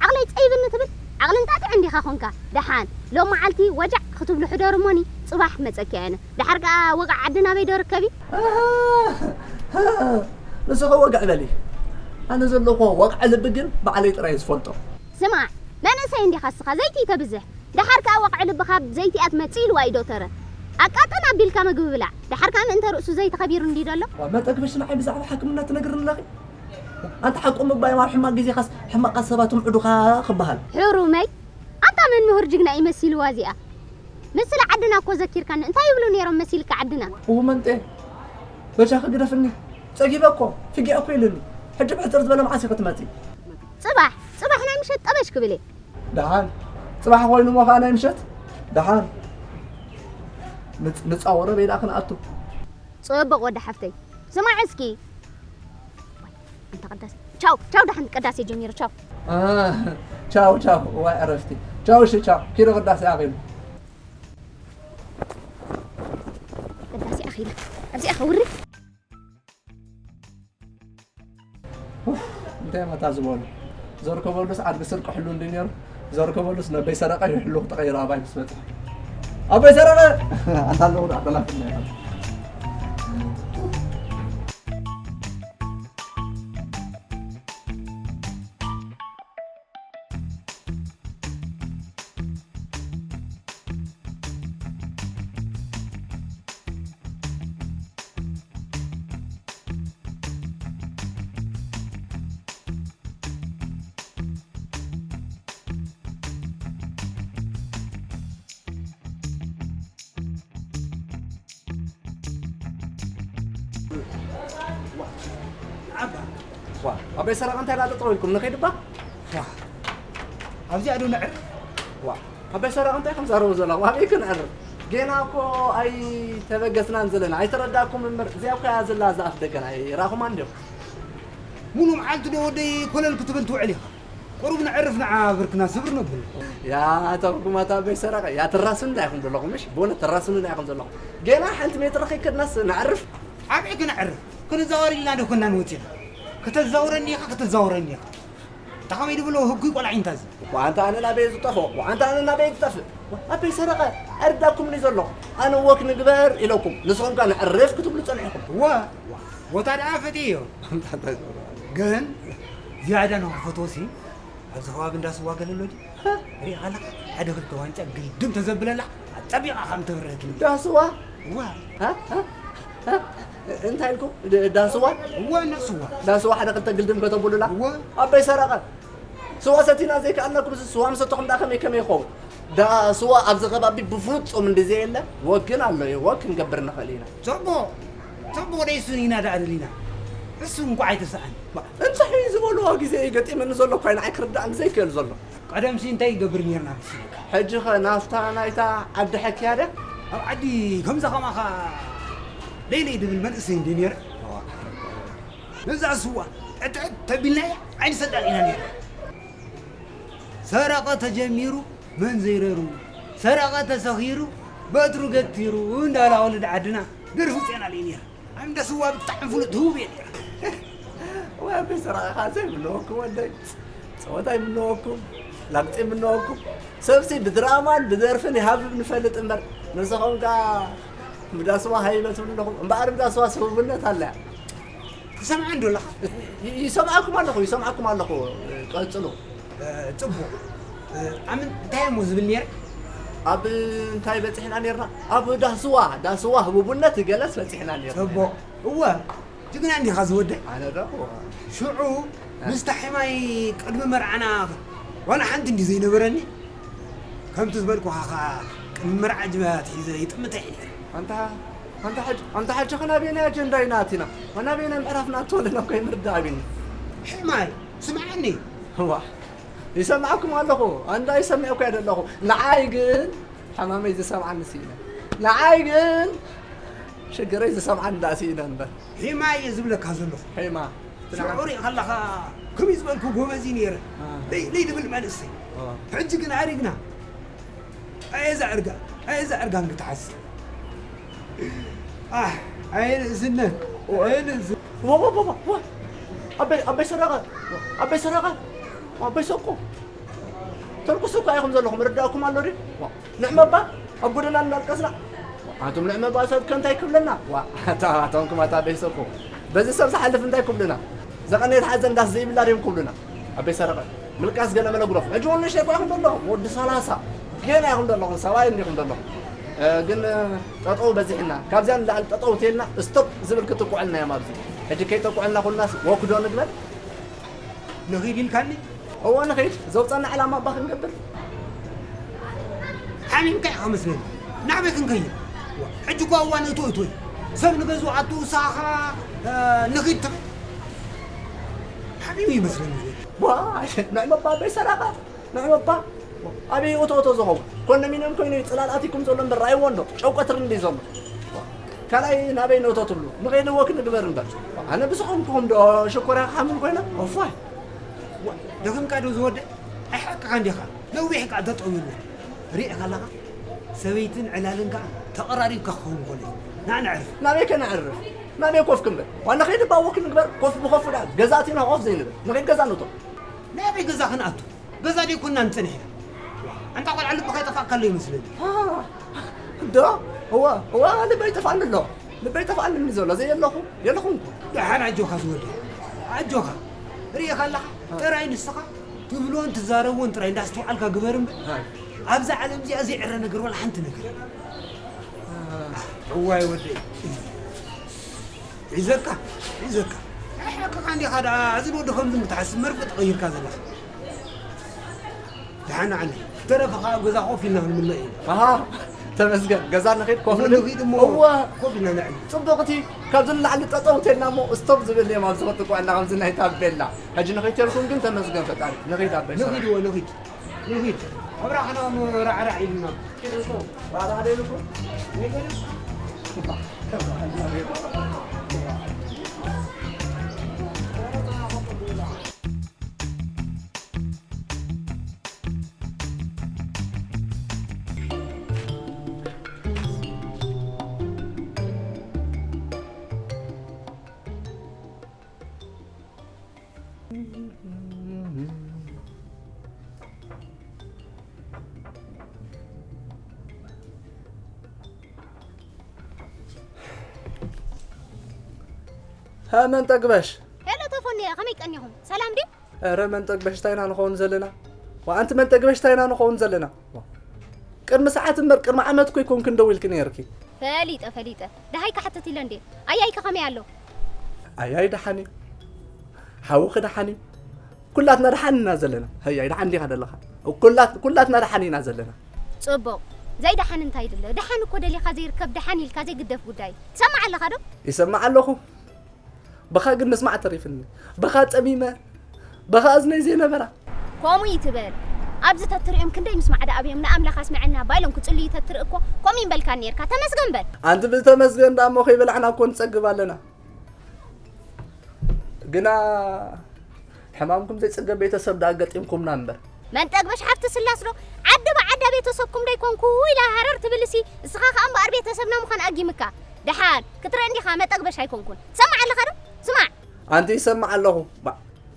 ዓቕለይ ጸይብኒ ትብል? ዓቕሊ እንጣጢዕ እንዲኻ ኾንካ። ደሓን፣ ሎም መዓልቲ ወጃዕ ክትብሉ ሕደሩ እሞኒ፣ ጽባሕ መጸኪ ኣነ። ደሓር ከኣ ወቕዒ ዓዲ ናበይ ዶ ርከቢ? ኣሃ፣ ንስኺ ወግዒ በሊ። ኣነ ዘለኹ ወቕዒ ልቢ ግን ባዕለይ ጥራይ እየ ዝፈልጦ። ስማዕ፣ መንእሰይ እንዲኻ እስኻ፣ ዘይቲ ተብዝሕ። ደሓር ከኣ ወቕዒ ልብኻ ብዘይቲ እያ ትመጽእ ኢልዋ እዩ ዶተረ። ኣቃጥን ኣቢልካ ምግቢ ብላዕ። ደሓር ከኣ ምእንተ ርእሱ ዘይቲ ከቢሩ እንድዩ ደሎ። ዋ፣ መጠግብሽ ንዓይ ብዛዕባ ሕክምና ትነግርኒ ኣለኺ? ኣንታ ሓቁ ምባይ ኣብ ሕማቕ ግዜኻስ ሕማቓት ሰባት ምዕዱኻ ክበሃል። ሕሩመይ፣ ኣንታ መን ምሁር ጅግና እዩ መሲልዋ እዚኣ? ምስላ ዓድና እኮ ዘኪርካኒ። እንታይ ይብሉ ነይሮም መሲልካ ዓድና? እው መንጤ፣ በጃኺ ግደፍኒ። ጸጊበ እኮ፣ ፍጊዕ እኮ ኢሉኒ። ሕጂ ብሕጽር ዝበለ መዓስ ኢኺ ትመጺ? ጽባሕ፣ ጽባሕ ናይ ምሸት ጠበሽ ክብል እየ። ደሓን፣ ጽባሕ ኮይኑ እሞ ኸኣ ናይ ምሸት? ደሓን። ንጽ-፣ ንጻወሮ በይና ክንኣቱ። ጽቡቕ ወዲ ሓፍተይ። ስማዕ እስኪ። እንተ ቅዳሴ። ቻው፣ ቻው፣ ደሓን ቅዳሴ ጀሚሩ፣ ቻው። አ፣ ቻው፣ ቻው። እዋይ ዕረፍቲ። ቻው፣ እሺ፣ ቻው። ኪዶ ቅዳሴ ኣኺሉ። ቅዳሴ ኣኺሉ። ኣብዚኣ ከውሪ። ኡፍ፣ እንታይ መታ ዝበሉ። ዘርከበሉስ ዓድጊ ስርቂ ሕሉ እንዲ ነይሩ። ዘርከበሉስ ነበይ ሰረቀ ይሕሉ ተቐይሩ ኣባይ ምስ መጽ። ኣባይ ሰረቀ! ኣታ ኣለዉ ደኣ ተላፍና ኢና። ዋ፣ ኣባይ ሰረቐ እንታይ ኢላ ጠጠው ኢልኩም ንኸይድ እባ? ዋ፣ ኣብዚኣ ዶ ነዕርፍ? ዋ፣ ኣባይ ሰረቐ እንታይ ከም ዛረቡ ዘለኹም? ኣበይ ክንዕርፍ? ጌና እኮ ኣይተበገስናን ዘለና። ኣይተረዳእኩም እምበር፣ እዚኣ እኮ እያ ዘላ እዛ ኣፍ ደገና። ኣይረኣኹማን ዲኹም? ሙሉ መዓልቲ ዶ ወደይ ኮለል ክትብል ትውዕል ኢኻ? ቁሩብ ነዕርፍ ንዓ ብርክና ስብር ነብል። ያ፣ ኣታ ርጉማት ኣባይ ሰረቐ፣ ያ፣ ትራስኑና ኢኹም ዘለኹም፣ እሺ? ብእውነት ትራስኑና ኢኹም ዘለኹም። ጌና ሓንቲ ሜትሮ ከይከድናስ ነዕርፍ? ኣበይ ክነዕርፍ? ክንዛወር ኢልና ዶ ኮናን ወጺና? ከተዛውረኒ ኢኻ፣ ከተዛውረኒ ኢኻ። እንታ ኸመይ ድብሎ ህጉይ ቆልዓ ኢንታ እዚ። ወኣንታ ኣነ ናበይ ዝጠፍኦ? ወኣንታ ኣነ ናበይ ዝጠፍእ? ኣበይ ሰረቐ? ኣይርዳኩምን እዩ ዘሎ። ኣነ ወክ ንግበር ኢለኩም፣ ንስኹም ከ ነዕርፍ ክትብሉ ጸኒሕኩም። እወ፣ ቦታ ደኣ ፈትየዮ። ግን ዝያዳ ንኽፈትዎሲ ኣብዚ ከባቢ እንዳ ስዋ ገለ ኣሎ ድዩ? ሪኢኻ ኣለኻ? ሓደ ክልተ ዋንጫ ግልድም ተዘብለላ፣ ኣጸቢቓ ከም ተብርህትኒ። ዳስዋ? እዋ። እ? እ? እ? እንታይ ኢልኩም? ድ-፣ ዳስዋ? እዋ፣ እንዳ ስዋ። ዳስዋ ሓደ ክልተ ግልድም ከተብሉላ? እዋ። ኣበይ ሰረቐ? ስዋ ሰቲና ዘይከኣልናኩም፣ እዚ ስዋ ምሰተኹም ደኣ ከመይ ከመይ ይኸውን? ዳ ስዋ ኣብዚ ከባቢ ብፍጹም እንዲ ዘየለ፣ ወግ ግን ኣሎ እዩ። ወግ ክንገብር ንኽእል ኢና። ጽቡቕ፣ ጽቡቕ ደይሱን ኢና ደኣ ደሊና። እሱ እንኳዕ ኣይተሰኣን። ማ-፣ እንታይ ዝበልዎ ግዜ እዩ ገጢመኒ ዘሎ እኳ እዩ ንዓይ ክርዳእኒ ዘይክእል ዘሎ። ቀደምሲ እንታይ ይገብር ነይርና መሲልካ? ሕጂ ኸ ናፍታ ናይታ ዓዲ ሕክያ ድያ? ኣብ ዓዲ ከምዛ ከማኻ ደይለይ ድብል መንእሰይ እንዲ ነይረ። ነዛ ስዋ ዕጥዕጥ ተቢልናያ ዓይንሰዳቕ ኢና ነይርና። ሰረቐ ተጀሚሩ መን ዘይረሩ፣ ሰረቐ ተሰኺሩ በትሩ ገቲሩ እንዳላ ወለዲ ዓድና ደርፊ ውፅኤና ለይ ነይራ። ኣብ እንዳ ስዋ ብጣዕሚ ፍሉጥ ህቡብ እየ ነይራ። ወይ ኣበይ ሰረቐ ኻንሳ ይምነወኩም ወደይ። ፀወታ ይምነወኩም፣ ላግፂ ይምነወኩም። ሰብሲ ብድራማን ብደርፍን ይሃብብ ንፈልጥ እምበር፣ ንስኹም ከኣ ብዳስዋ ሃይመ ትብሉ ኣለኹም። እምበኣር ብዳስዋ ስሁብነት ኣለያ። እቲ ሰምዓ እንዶ ኣለኻ? ይ-፣ ይሰምዓኩም ኣለኹ፣ ይሰምዓኩም ኣለኹ። ቀጽሉ። እ፣ ጽቡቕ። እ፣ ኣብ ምን-፣ እንታይ እሞ ዝብል ነይረ? ኣብ እንታይ በጺሕና ነርና? ኣብ ዳስዋ፣ ዳስዋ ህቡብነት ገለስ በጺሕና ነርና። ጽቡቕ። እወ፣ ጅግና እንዲኻ ዝወደይ። ኣነ ዶ? ሽዑ እ። ምስታ ሒማይ ቅድሚ መርዓና ዋላ ሓንቲ እንዲ ዘይነበረኒ፣ ከምቲ ዝበልኩኻ ኸኣ ቅድሚ መርዓ ጅበያ ኣትሒዘ ይጥምታ እየ ነይረ። ኣንታ፣ ኣንታ ሕጂ፣ ኣንታ ሕጂ ኸ ናበየናይ ኣጀንዳ ኢና ኣቲና? ናበየናይ ምዕራፍ ናቶ ኣለና እኮ ይምርዳእ ኣቢኒ። ሒማይ፣ ስምዓኒ። እዋ፣ ይሰምዓኩም ኣለኹ። ኣንዳ ይሰምዕ እኮ እየ ዘለኹ። ንዓይ ግን ሕማመይ ዝሰምዓኒ ስኢነ። ንዓይ ግን ሽግረይ ዝሰምዓኒ እንዳ ስኢነ እምበር። ሒማ እየ ዝብለካ ዘለኹ። ሒማ። ሽዑ ሪእ ከለኻ ከመይ ዝበልኩ ጎበዝ እዩ ነይረ። አ። ለይ፣ ለይ ድብል መንእሰይ። አ። ሕጂ ግን ኣሪግና። ኣየ እዛ ዕርጋ-፣ ኣየ እዛ ዕርጋን ክትሓዝ። ኣሕ፣ ኣየ ንእስነት፣ ኣየ ንእስ-፣ ዋ፣ ዋ፣ ዋ፣ ዋ፣ ዋ። ኣበይ፣ ኣበይ ሰረቐ? ኣበይ ሰረቐ? ኣበይ ሰቁ? ተልቅሱ እኳ ኢኹም ዘለኹም፣ ርዳእኩም ኣሎ ድዩ? ዋ፣ ንሕመባ ኣብ ጎደና እናልቀስና። ኣቱም ንሕመባ ሰብ ከ እንታይ ክብለና? ዋ፣ ኣታ-፣ ኣታውንኩም ኣታ ኣበይ ሰቁ? በዚ ሰብ ዝሓልፍ እንታይ ክብሉና? ዘቐነየት ሓዘን ዳስ ዘይብላ ድዮም ክብሉና? ኣበይ ሰረቐ? ምልቃስ ገለ መለ ጉረፍ። ሕጂ እውን ንእሽተይ እኳ ኢኹም ዘለኹም። ወዲ ሰላሳ። ገና ኢኹም ዘለኹም። ሰብኣይ እንዲኹም ዘለኹም። እ፣ ግን፣ እ፣ ጠጠው በዚሕና። ካብዚኣ ንላዕሊ ጠጠው ተልና፣ ስቶፕ ዝብል ክትኩዐልና እዮም ኣብዚ። ሕጂ ከይጠቁዐልና ኩልናስ ወክዶ ንግበር? ንኺድ ኢልካኒ? እወ፣ ንኺድ። ዘውጻና ዕላማ እባ ክንገብር። ሓሚምካ ኢኻ መስለኒ። ናበይ ክንከይድ? ሕጂ እኮ እዋን እቶ እቶ እዩ። ሰብ ንገዝኡ ኣቱ፣ ንስኻ ኸኣ፣ እ፣ ንኺድ ትብል። ሓሚሙ ይመስለኒ። ዋ፣ ንዕመባ ኣበይ ሰራቐ? ንዕመባ ኣበይ እቶ እቶ ዝኸውን? ኮንዶሚንየም ኮይኑ እዩ ጽላል ኣቲኩም ዘሎ እምበር፣ ርኣይዎ እንዶ፣ ጨው ቀትሪ እንድዩ ዘሎ። ካልኣይ ናበይ ንእቶ ትብሉ? ንኸይድ ወክ ንግበር እምበር። ኣነ ብዝኾንኩኹም ዶ ሽኮርያ ክሓምም ኮይነ? እፎይ። ዋ፣ ደኺምካ ዶ ዝወደ? ኣይሓቅኻን ዲኻ? ነዊሕ ከኣ ተጠውዩና። ሪእኻ ኣለኻ? ሰበይትን ዕላልን ከኣ ተቐራሪብካ ክኸውን ከሎ እዩ። ንዓ ነዕርፍ። ናበይ ከ ነዕርፍ? ናበይ ኮፍ ክንብል? ዋና ኸይድ እባ ወክ ንግበር። ኮፍ ብኸፍ ደኣ ገዛ ኣቲና ኮፍ ዘይንብል። ንኸይድ ገዛ ንእቶ። ናበይ ገዛ ክንኣቱ? ገዛ ደይኮንና ንጸንሕ ኢና። ኣንታ ቆልዓ ልብኻ ይጠፍኣካ ኣሎ ይመስለኒ። አ፣ እንዶ? እዋ፣ እዋ፣ ልበይ ይጠፍኣኒ ኣሎ። ልበይ ይጠፍኣኒ ዘሎ። ዘየለኹ፣ የለኹም እኮ። ደሓን ኣጆኻ ዝወደይ። ኣጆኻ። ርኢኻ ኣለኻ? አ። ጥራይ ንስኻ ትብሎን ትዛረቦን ጥራይ እንዳስተውዓልካ ግበር እምበር። ኣይ። ኣብዛ ዓለም እዚኣ ዘይዕረ ነገር ዋላ ሓንቲ ነገር የለን። አ። እዋይ ወደይ። ሒዘካ፣ ሒዘካ። ኣይሓቅኻ እንዲኻ ደኣ፣ እዚ ዶ ከምዚ ክትሓስብ መርፍእ ተቐይርካ ዘለኻ? ደሓን ንዓኒ። ተረፈ ኸኣ ኣብ ገዛ ኮፍ ኢልና ክንምነ ኢና። ኣሃ፣ ተመስገን። ገዛ ንኺድ፣ ኮፍ ንብል። ንኺድ እሞ እዋ። ኮፍ ኢልና ንዕሊ። ጽቡቕቲ፣ ካብዚ ንላዕሊ ጠጠው ተልና እሞ ስቶፕ ዝብል እዮም ኣብዚ ክጥቅዑና ከምዚ ናይ ታቤላ። ሕጂ ንኺድ ተልኩም ግን ተመስገን ፈጣሪ። ንኺድ ኣበይ ንኺድ ሰላም። እወ፣ ንኺድ። ንኺድ። ኣብራኽና እሞ ራዕራዕ ኢልና። ሃ፣ መን ጠግበሽ? ሄሎ ተፎንየ፣ ከመይ ቀኒኹም? ሰላም ድዩ? ኧረ መን ጠግበሽ፣ እንታይ ኢና ንኸውን ዘለና? ዋ፣ ኣንቲ መን ጠግበሽ፣ እንታይ ኢና ንኸውን ዘለና? ዋ፣ ቅድሚ ሰዓት እምበር ቅድሚ ዓመት እኮ ኣይኮንክን ደው ኢልኪ ነይርኪ። ፈሊጠ፣ ፈሊጠ። ደሃይካ ሕትት ኢለ እንዴ? ኣያይከ ከመይ ኣሎ? ኣያይ ደሓን እዩ። ሓውኺ ደሓን እዩ። ኩላትና ደሓን ኢና ዘለና። ኣያይ ደሓን ዲኻ ዘለኻ? ኩላት-፣ ኩላትና ደሓን ኢና ዘለና። ጽቡቕ። ዘይደሓን እንታይ ይድለ? ደሓን እኮ ደሊኻ ዘይርከብ፣ ደሓን ኢልካ ዘይግደፍ ጉዳይ። ትሰምዕ ኣለኻ ዶ? ይሰምዕ ኣለኹ። በኻ ግን ምስማዕ ተሪፍኒ። በኻ ጸሚመ፣ በኻ እዝነይ ዘይነበራ። ከምኡ ይትበል። ኣብዚ ተትርእዮም ክንደይ ምስማዕ ደኣ ኣብዮም፣ ንኣምላኽ ኣስምዐና እባ ኢሎም ክጽልዩ ተትርኢ እኮ፣ ከምኡ ይምበልካ ነይርካ። ተመስገን በል። ኣንቲ ብተመስገን ደኣ እሞ ከይበላዕና እኮ ንጸግብ ኣለና። ግና ሕማምኩም ዘይጽገብ ቤተሰብ ደኣ ገጢምኩምና እምበር። መን ጠግበሽ ሓፍቲ ስላስ ዶ? ዓዲ ብዓዳ ቤተሰብኩም ዶ ኣይኮንኩ ኢላ ሃረር ትብልሲ፣ እስኻ ከኣ እምበኣር ቤተሰብና ምዃን ኣጊምካ። ደሓን ክትርኢ እንዲኻ፣ መጠግበሽ ኣይኮንኩን። ትሰምዕ ኣለኻ ዶ? ስማዕ። ኣንቲ ይሰምዕ ኣለኹ። ባ-፣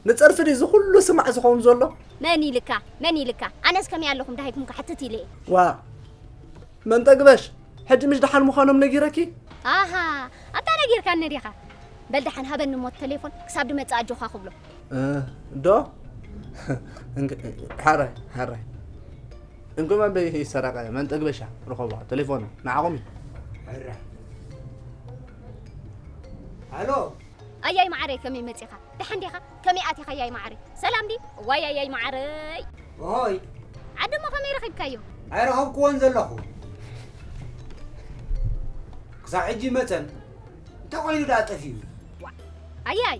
ንጸርፊ ድዩ እዚ ኩሉ ስማዕ ዝኸውን ዘሎ? መን ኢልካ? መን ኢልካ? ኣነስ ከመይ ኣለኹም ደሃይኩም ክሓትት ኢለ እየ። ዋ፣ መን ጠግበሽ? ሕጂ ምሽ ደሓን ምዃኖም ነጊረኪ? ኣሃ፣ ኣንታ ነጊርካኒ ዲኻ? በል ደሓን ሃበኒ እሞ ቴሌፎን ክሳብ ድመጽእ ኣጆኻ ክብሎ። እ፣ ዶ? እንክ-፣ ሓራይ፣ ሓራይ። እንኮ መበይ ሰረቐ መንጠግበሻ ርኸቦ ቴሌፎን ንዓኹም እዩ። ሕራይ። ኣሎ። ኣያይ መዓረይ ከመይ መጺኻ? ደሓን ዲኻ? ከመይ ኣቲኻ ኣያይ መዓረይ? ሰላም ድዩ? እዋይ ኣያይ መዓረይ። ኦሆይ። ዓዲ እሞ ከመይ ረኺብካዮ? ኣይረኸብክዎን ዘለኹ። ክሳብ ሕጂ መጸን። እንታይ ኮይኑ ደኣ ጠፊኡ? ዋ፣ ኣያይ።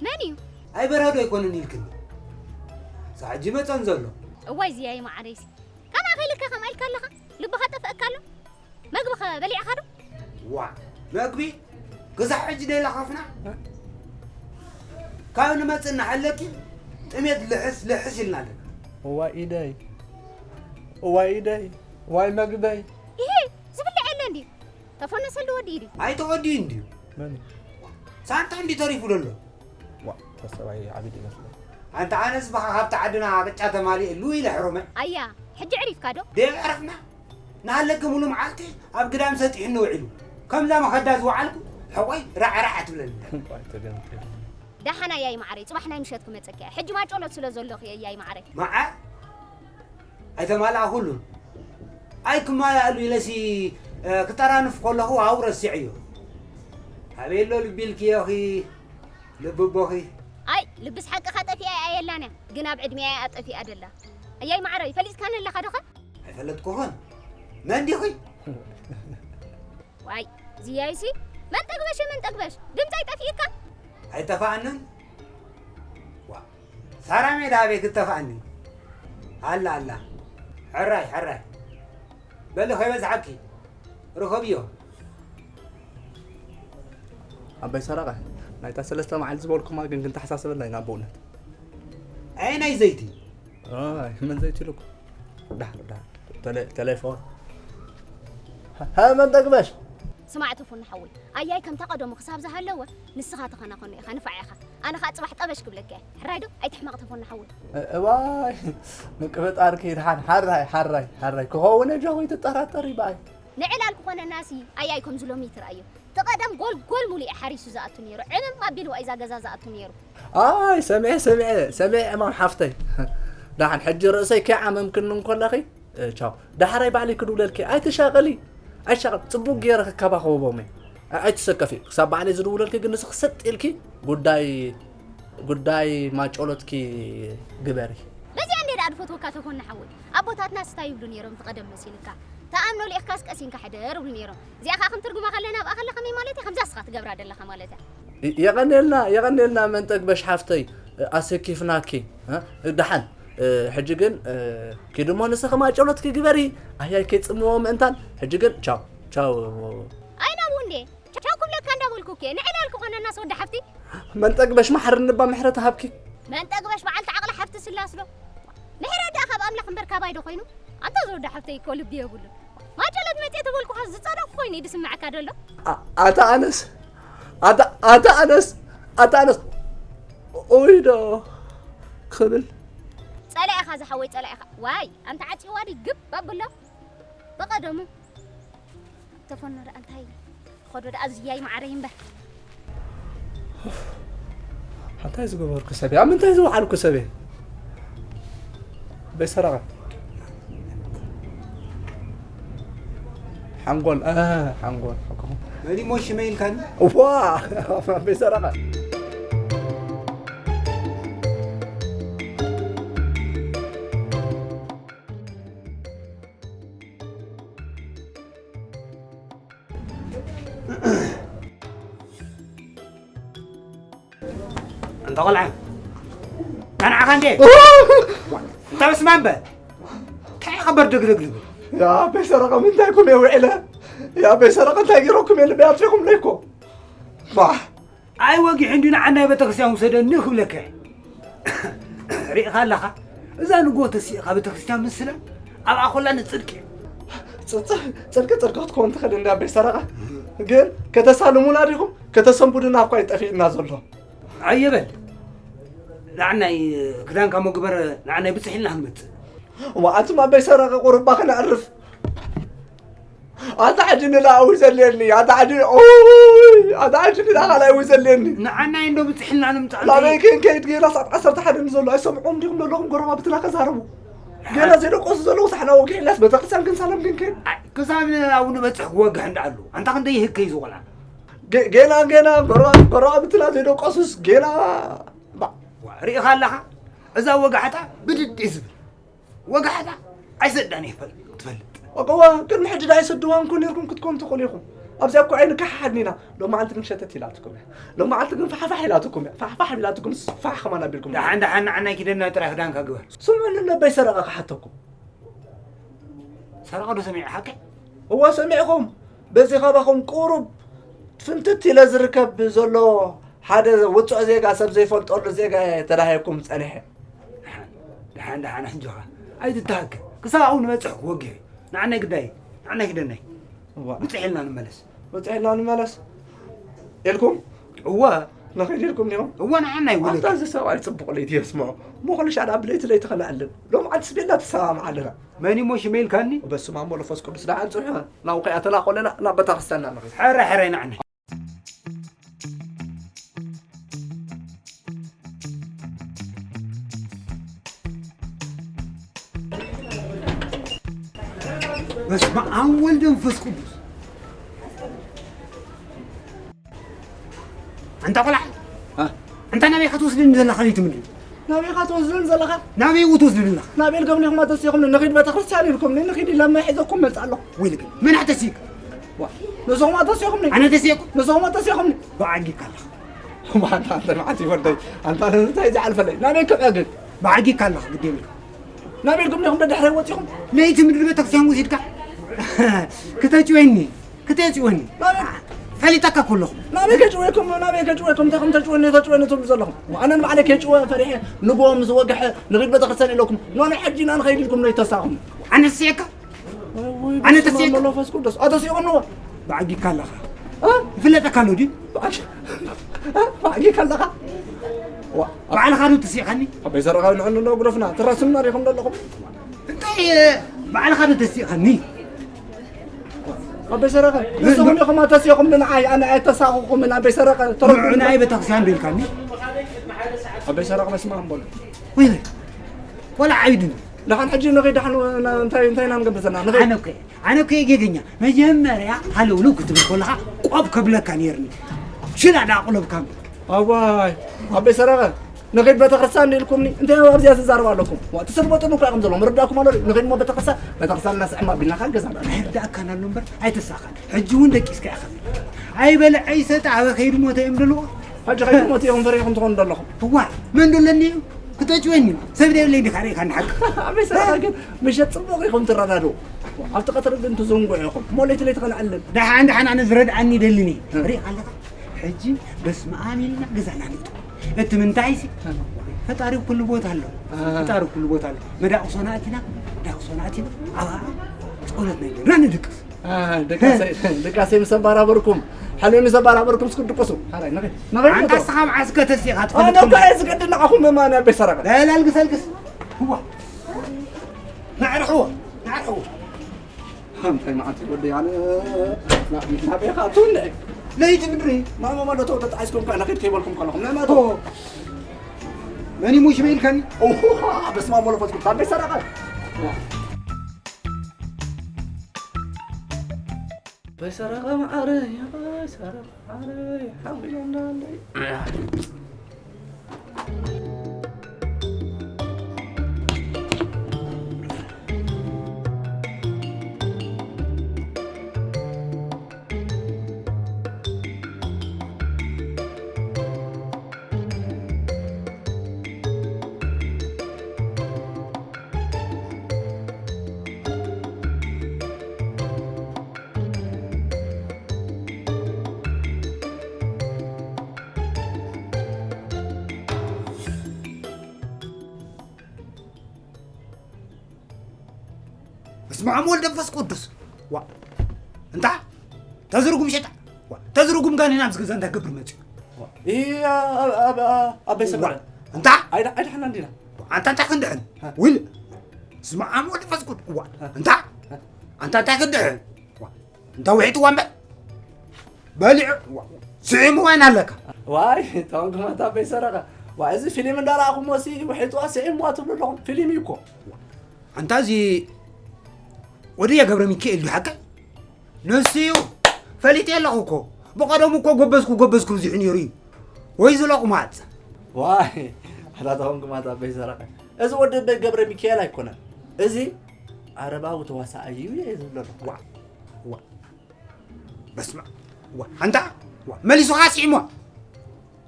መን እዩ? ኣይበርሀዶ ኣይኮነን ኢልክኒ። ክሳብ ሕጂ መጸን ዘሎ። እዋይ ዝያይ መዓረይሲ። ከማኻ ኢልካ ከምኣ ኢልካ ኣለኻ? ልብኻ ጠፍአካ ኣሎ? መግብኸ በሊዕኻ ዶ? ዋ፣ መግቢ ክሳብ ሕጂ ደይለኸፍና? ካብ ንመጽእ እናሓለኪ ጥሜት ልሕስ ልሕስ ኢልና ኣለና። እዋይ ኢደይ፣ እዋይ ኢደይ፣ እዋይ መግበይ። ይሄ ዝብላዕ የለን ድዩ? ተፈነሰሉ ወዲ ኢዱ። ኣይተወዲኡ እንድዩ። መን እዩ? ሳንጣ እንዲ ተሪፉ ደሎ። ዋ፣ ተሰባይ ዓቢድ ይመስለኝ። ኣንታ ኣነስ ብኻ ካብቲ ዓድና ቅጫ ተማሊእሉ ኢለ ሕሩመ። ኣያ፣ ሕጂ ዕሪፍካ ዶ? ደየዕረፍና። ንሃለኪ ሙሉ መዓልቲ ኣብ ግዳም ሰጢሑኒ ውዒሉ። ከምዛ መኸዳ ዝወዓልኩ፣ ሕቆይ ራዕራዕ ትብለኒ። ዋይ፣ ተገምጢሉ። ደሓን ኣያይ መዓረይ፣ ጽባሕ ናይ ምሸት ክመጸኪ እየ። ሕጂ ማጮሎት ስለ ዘለኹ እየ ኣያይ መዓረይ። መዓር? ኣይተማልኣ ኩሉ። ኣይ ክማልኣሉ ኢለሲ፣ እ፣ ክጠራንፍ ከለኹ ኣብኡ ረሲዐዮ። ኣበይ ኣሎ ልቢ ኢልክዮኺ፣ ልቢ ኣቦኺ? ኣይ፣ ልብስ ሓቅኻ ጠፊኣ እያ የላን እያ፣ ግን ኣብ ዕድሜኣ እያ ጠፊኣ ደላ። ኣያይ መዓረይ፣ ፈሊጥካኒ ኣለኻ ዶኸ? ኣይፈለጥኩኽን። መን ዲኺ? ዋይ፣ ዝያይሲ፣ መን ጠግበሽ፣ መን ጠግበሽ? ድምፀይ ጠፊእካ? ኣይጠፋኣንን። ዋ፣ ሳራ ሜዳ ኣበይ ክትጠፋኣኒ? ኣላ፣ ኣላ። ሕራይ፣ ሕራይ። በሊ ከይበዝሓኪ። ርኸብዮ። ኣባይ ሰረቐ፣ ናይታ ሰለስተ መዓልቲ ዝበልኩማ ግን ክንተሓሳስበላ ኢና ብእውነት። ኣይ ናይ ዘይቲ። ኣይ፣ መን ዘይቲ ኢሉኩ? ዳሕር፣ ዳሕር። ተለ-፣ ተሌፎን። ሃ፣ መን ጠግበሽ? ስማዕ ተፎን ሓወይ፣ ኣያይ ከምታ ቀደሙ ክሳብ ዝሃለወ ንስኻ ተኸናኸኖ ኢኻ፣ ንፋዕ ኢኻ። ኣነ ኸኣ ጽባሕ ጠበሽ ክብለካ እየ። ሕራይ ዶ? ኣይትሕመቕ ተፎን ሓወይ። እ-፣ እዋይ፣ ምቅብጣርኪ ይድሓን። ሓራይ፣ ሓራይ፣ ሓራይ። ክኸውን እየ ጆኹ ይትጠራጠሪ በኣይ። ንዕላል ክኾነናሲ ኣያይ ከምዚ ሎሚ ይትረኣዮ። እቲ ቀደም ጎልጎል ሙሉእ ሓሪሱ ዝኣቱ ነይሩ። ዕምም ኣቢልዋ እዩ እዛ ገዛ ዝኣቱ ነይሩ። ኣይ፣ ሰሚዐ፣ ሰሚዐ፣ ሰሚዐ፣ ዕማም ሓፍተይ። ደሓን ሕጂ ርእሰይ ከይዓመምክኒ እንከለኺ፣ እ፣ ቻው። ዳሕራይ ባዕለይ ክድውለልኪ። ኣይትሻቐሊ፣ ኣይትሻቐሊ። ጽቡቕ ገይረ ክከባኸቦም እየ። ኣ-፣ ኣይትሰከፊ። ክሳብ ባዕለይ ዝድውለልኪ ግን ንስኺ ሰጥ ኢልኪ ጉዳይ፣ ጉዳይ ማጮሎትኪ ግበሪ። በዚኣ እንዴ ደኣ ድፈትወካ ተኾኒ ሓወይ። ኣቦታትና ስታይ ይብሉ ነይሮም፣ እቲ ቀደም መሲልካ። ተኣምኖ ልኢኽካስ ቀሲንካ ሕደር ይብሉ ነይሮም። እዚኣ ኸኣ ከም ትርጉማ ከለና ኣብኣ ከላ ከመይ ማለት እያ? ከምዛ እስኻ ትገብራ ደለኻ ማለት እያ። የ-፣ የቐንየልና፣ የቐንየልና መንጠግበሽ ሓፍተይ፣ ኣሰኪፍናኪ፣ እ፣ ደሓን፣ እ፣ ሕጂ ግን፣ እ፣ ኪዲ እሞ ንስኺ ማጨሎትኪ ግበሪ፣ ኣህያይ ከይጽምዎ ምእንታን፣ ሕጂ ግን ቻው፣ ቻው። ኣይ ናብኡ እንዴ? ቻው ክብለካ እንዳበልኩ እኮ፣ ንዕላል ክኾነናስ ወዲ ሓፍቲ። መንጠግበሽ ማሕርኒ እባ ምሕረት ሃብኪ። መንጠግበሽ በዓልቲ ዓቕሊ ሓፍቲ ስላስ ዶ? ምሕረት ደኣ ካብ ኣምላኽ እምበር ካባይ ዶ ኮይኑ? ኣንታ እዚ ወዲ ሓፍተይ እኮ ልቢ የብሉን። ማጨሎት መጽየ ተበልኩኻ ዝጸለኹ ኮይኑ እዩ ዝስምዓካ ደሎ። ኣ-፣ ኣታ ኣነስ፣ ኣታ፣ ኣታ ኣነስ፣ ኣታ ኣነስ፣ ኦይ ዶ ክብል። ጸላኢኻ ዝሓወይ ጸላኢኻ። ዋይ፣ ኣንታ ዓጽይዋ ድዩ ግብ ኣብሎ። በቐደሙ። ተፈኖ ደኣ እንታይ ኸዶ ደኣ ዝያይ ማዕረይ እምበር። እንታይ ዝገበርኩ ሰብ እየ? ኣብ ምንታይ ዝወዓልኩ ሰብ እየ? በይሰረቐ። ሓንጎል፣ እ፣ ሓንጎል፣ ሓንጎል። መን እሞ ሽመይ ኢልካኒ? እዋ፣ በይሰረቐ። ኣንታ ቆልዓ፣ ናንዓኻ እንዴ? እንታይ በስመ ኣብ በል። እንታይ ኢኻ በር ደግደግ ልብል? ያ ኣበይ ሰረቐ፣ ምንታይ ኮም እየ ውዒለ? ያ ኣበይ ሰረቐ፣ እንታይ ገይረኩም እየ? ልበይ ኣጥፊኹምለይ እኮ። ፋሕ። ኣይ ወጊሑ እንድዩ ንዓናይ ቤተክርስትያን ውሰደኒ ክብለካ እየ። ርኢኻ ኣለኻ? እዛ ንግሆ ተሲእኻ ቤተክርስትያን ምስላ ኣብኣ ኮላ ንጽድቂ እየ። ጽ-፣ ጽ-፣ ጽድቂ ጽድቂ ክትከውን ትኽእል እንድያ ኣበይ ሰረቐ። ግን ከተሳልሙና ዲኹም ከተሰንብዱና እኳ እዩ ጠፊእና ዘሎ። ኣየበል። ንዓናይ ክዳንካ እሞ ግበር፣ ንዓናይ ብጽሕ ኢልና ክንመጽእ። እሞ ኣንቱም ኣበይ ሰረቐ ቁሩባ ክነዕርፍ። ኣታ ሕጂ ንላዊ ዘለኒ ኣታ ሕጂ ኦይ ኣታ ሕጂ ንላኻ ላዊ ዘለኒ ንዓናይ እንዶ ብፅሕልና ንምፃእ ናበይ ክንከይድ ጌና ሰዓት ዓሰርተ ሓደ ንዘሎ ኣይሰምዖም ዲኹም ዘለኹም ጎረባብትና ከዛረቡ ጌና ዘይደቆሱ ዘለዉ ሳሕና ወጊሕናስ ቤተክርስትያን ክንሳለም ክንከይድ ክሳብ ኣብኡ ንበፅሕ ክወግሕ እንዳኣሉ ኣንታ ክንደይ ይህከይ ዝቆልዓ ጌና ጌና ጎረባብትና ዘይደቆሱስ ጌና ሪኢኻ ኣለኻ እዛ ወጋሕታ ብድድ እዩ ዝብል ወጋሕታ ኣይሰዳን ይፈል ትፈልጥ እዋ ቅድሚ ሕጂ ዳ ይሰድዋን ኮን ነርኩም ክትኮን ትኽእሉ ኢኹም ኣብዚኣ እኮ ዓይኒ ካሓሓድኒና ሎም መዓልቲ ግን ሸተት ኢላትኩም እያ ሎም መዓልቲ ግን ፋሕፋሕ ኢላትኩም እያ ፋሕፋሕ ኢላትኩም ፋሕ ከማን ኣቢልኩም ደሓን ደሓን ንዓናይ ኪደና ጥራይ ክዳንካ ግበር ስምዑኒ ነበይ ሰረቐ ክሓተኩም ሰረቐ ዶ ሰሚዐ ሓቂ እዋ ሰሚዕኹም በዚ ካባኹም ቁሩብ ፍንትት ኢለ ዝርከብ ዘሎ ሓደ ውፁዕ ዜጋ ሰብ ዘይፈልጠሉ ዜጋ ተዳሂኩም ፀኒሐ ደሓን ደሓን ኣሕንጆኻ ኣይትተሃከ ክሳብ ኣብኡ ንበፅሕ ክወግሕ እዩ ንዓናይ ግዳይ ንዓናይ ክደናይ ውፅሕ ኢልና ንመለስ ውፅሕ ኢልና ንመለስ ኢልኩም እወ ንኸይድ ኢልኩም ዲኹም እወ ንዓናይ ውለድ ኣታ እዚ ሰብኣይ ፅቡቕ ለይቲ የስምዖ እሞ ኩሉ ሻዕ ብለይቲ ለይቲ ከነዕልል ሎም ዓዲ ስቤላ ተሰማምዓ ኣለና መን እሞ ሽመ ኢልካኒ በስመ ኣብ ወመንፈስ ቅዱስ ደሓን ፅንሑ ናብ ከይኣተና ኮለና ናብ ቤተክርስትያንና ንኸይድ ሕረ ሕረ ንዓናይ በስመ ኣብ ወልድ መንፈስ ቅዱስ ኣንታ ቆልዓ ኣንታ ናበይ ክትወስድኒ ዘለኻ ዘይትምልስ ናበይ ኢኻ ትወስደኒ ዘለኻ ናበይ እው ትወስድኒ ኣለኻ ናበይ ኢልኩም ዲኹም ኣተሲኹምኒ ንኺድ ቤተክርስትያን ኢልኩምኒ ንኺድ ኢለ ማይ ሒዘኩም መፅእ ኣለኹ ወይልክ መን ኣተሲክ ንስኹም ኣተሲኹምኒ ኣነ ተሲኩ ንስኹም ኣተሲኹምኒ ብዓጊካ ኣለኻ ማንታ ኣንተ መዓት ይወደይ ኣንታ እንታይ ዝዓልፈለይ ናበይ ክዕግግ ብዓጊካ ኣለኻ ግዲ የብልካ ናበይ ኢልኩም ዲኹም ደድሕረይ ወፂኹም ለይቲ ምድሪ ቤተክርስትያን ወሲድካ ክተጭወኒ ክተፅወኒ ፈሊጠካ ከለኹ ናበይ ከጭወኩም ናበይ ከጭወኩም እንታይ ከም ተጭወኒ ተጭወኒ ትብሉ ዘለኹም ኣነ ንባዕለ ከጭወ ፈሪሐ ንጎም ዝወግሐ ንኺድ ቤተክርስትያን ኢለኩም ኖ ናይ ሕጂ ኢና ንኸይድ ኢልኩም ነው ይተሳኹም ኣነ ስየካ ኣነ ተስየካ መንፈስ ቅዱስ ኣተስየኩም ነው ብዓጊካ ኣለኻ ይፍለጠካ ኣሎ ድዩ ብዓጊካ ኣለኻ ባዕልኻ ዶ ተስየኻኒ ኣበይ ዘረኻ ንዕኑ ዶ ግደፍና ትራስምና ሪኹም ዘለኹም እንታይ ባዕልኻ ዶ ተስየኻኒ ኣበይ ሰረቐ ንስኹም ኢኹም ኣተሲኹም ንዓይ ኣነ ኣይተሳኹኹምን ኣበይ ሰረቐ ተረድኡ ንዑ ናይ ቤተክርስትያን ዶ ኢልካኒ ኣበይ ሰረቐ በስመ ኣብ በሉ ወይ ወይ ቆልዓ እዩ ድዩ ደሓን ሕጂ ንኸይድ ደሓን እንታይ እንታይ ኢና ንገብር ዘለና ንኸይድ ኣነ እኮ ኣነ እኮ ጌገኛ መጀመርያ ሃለውለው ክትብል ከለኻ ቆብ ከብለካ ነይርኒ ሽላ ዳ ኣቕለብካ ኣዋይ ኣበይ ሰረቐ ንኸይድ ቤተክርስትያን ኢልኩምኒ እንታይ ኣብዚኣ ትዛረቡ ኣለኩም ትስርበጡኒ እኳ ኢኹም ዘለኹም ርዳእኩም ኣሎ ንኸይድ ሞ ቤተክርስትያን ቤተክርስትያን እናስዕም ኣቢልና ካብ ገዛ ኣይርዳእካን ኣሎ እምበር ኣይተሳኻን ሕጂ እውን ደቂስካ ኢኻ ኣይበልዐ ይሰጥ ኣበ ከይዱ ሞተ እዮም ደልዎ ሕጂ ከይዱ ሞተ እዮም ፈሪሕኩም ትኾኑ ዘለኹም እዋ መን ዶ ኣለኒ እዩ ክተጭወኒ ሰብ ደብለይ ዲኻ ርኢኻ ንሓቂ ኣበይ ሰረቐ ግን ምሸት ፅቡቕ ኢኹም ትረዳድኡ ኣብቲ ቀትሪ ግን ትዝንጉዑ ኢኹም ሞ ለይቲ ለይቲ ከነዕልል ደሓን ደሓን ኣነ ዝረድኣኒ ይደልኒ ርኢኻ ኣለኻ ሕጂ በስመ ኣብ ኢልና ገዛና ንእቶ እቲ ምንታይሲ ፈጣሪ ኩሉ ቦታ ኣሎ ፈጣሪ ኩሉ ቦታ ኣሎ መዳቕሶና ኣቲና ዳቕሶና ኣቲና ኣብኣ ጸሎት ናይ ጌርና ንድቅስ ድቃሰይ ምስ ኣባራበርኩም ሓልዮ ምስ ኣባራበርኩም እስኩ ድቅሱ ሓራይ ንኸ ንኸ ኣንታ ስኻ ኣብ ዓስከ ተሲኻ ኣነ እኮ እየ ዝገድል ንዓኹም እማን ኣበይ ሰረቐ ላልግስ ኣልግስ ህዋ ናዕርሕዎ ናዕርሕዎ እንታይ መዓት ወዲ ኣነ ናበይ ኻቱ እንደ ለይቲ ምድሪ ማሞ ማዶ ተወደ ጣይስኩም ካና ከይድ ከይበልኩም ከለኹም ናይ ማቶ መን ሙሽ በይልከኒ ኦሆ በስመ ኣብ ወመንፈስ ቅዱስ ኣበይ ሰረቐ በሰረቐ መዓረይ በሰረቐ መዓረይ ሓቢሎና ኣለይ በስመ ኣብ ወልድ መንፈስ ቅዱስ ዋ እንታ ተዝርጉም ሸጣ ዋ ተዝርጉም ጋኔን ኣብዚ ገዛ እንታይ ገብር መፅዩ ኣበይ ሰፈረ እንታ ኣይድሓና እንዲና ኣንታ እንታይ ክንድሕን ውል ስመ ኣብ ወልድ መንፈስ ቅዱስ ዋ እንታ ኣንታ እንታይ ክንድሕን እንተ ውሒጥዋ እምበር በሊዑ ስዒምዋ ኢና ኣለካ። ዋይ፣ እቶም ግማታ በይሰረቐ። ዋይ፣ እዚ ፊልም እንዳረኣኹሞ ሲ ውሒጥዋ ስዒምዋ ትብሉ ኣለኹም። ፊልም እዩ እኮ። ኣንታ እዚ ወደየ ገብረ ሚካኤል ድዩ ሓቀይ? ንሱ እዩ። ፈሊጠ ኣለኹ እኮ። ብቐደሙ እኮ ጎበዝኩ ጎበዝኩ ብዙሕ ነይሩ እዩ። ወይ ዝለቑማት። ዋይ፣ ኣታተኹም ግማታ በይሰረቐ። እዚ ወዲ በይ ገብረ ሚካኤል ኣይኮነን። እዚ ዓረባዊ ተዋሳኣይ እዩ እየ ዝብሎ ኣለኹ። ዋ፣ ዋ። በስመ ዋ፣ ኣንታ ዋ፣ መሊሱ ኸዓ ስዒሞ።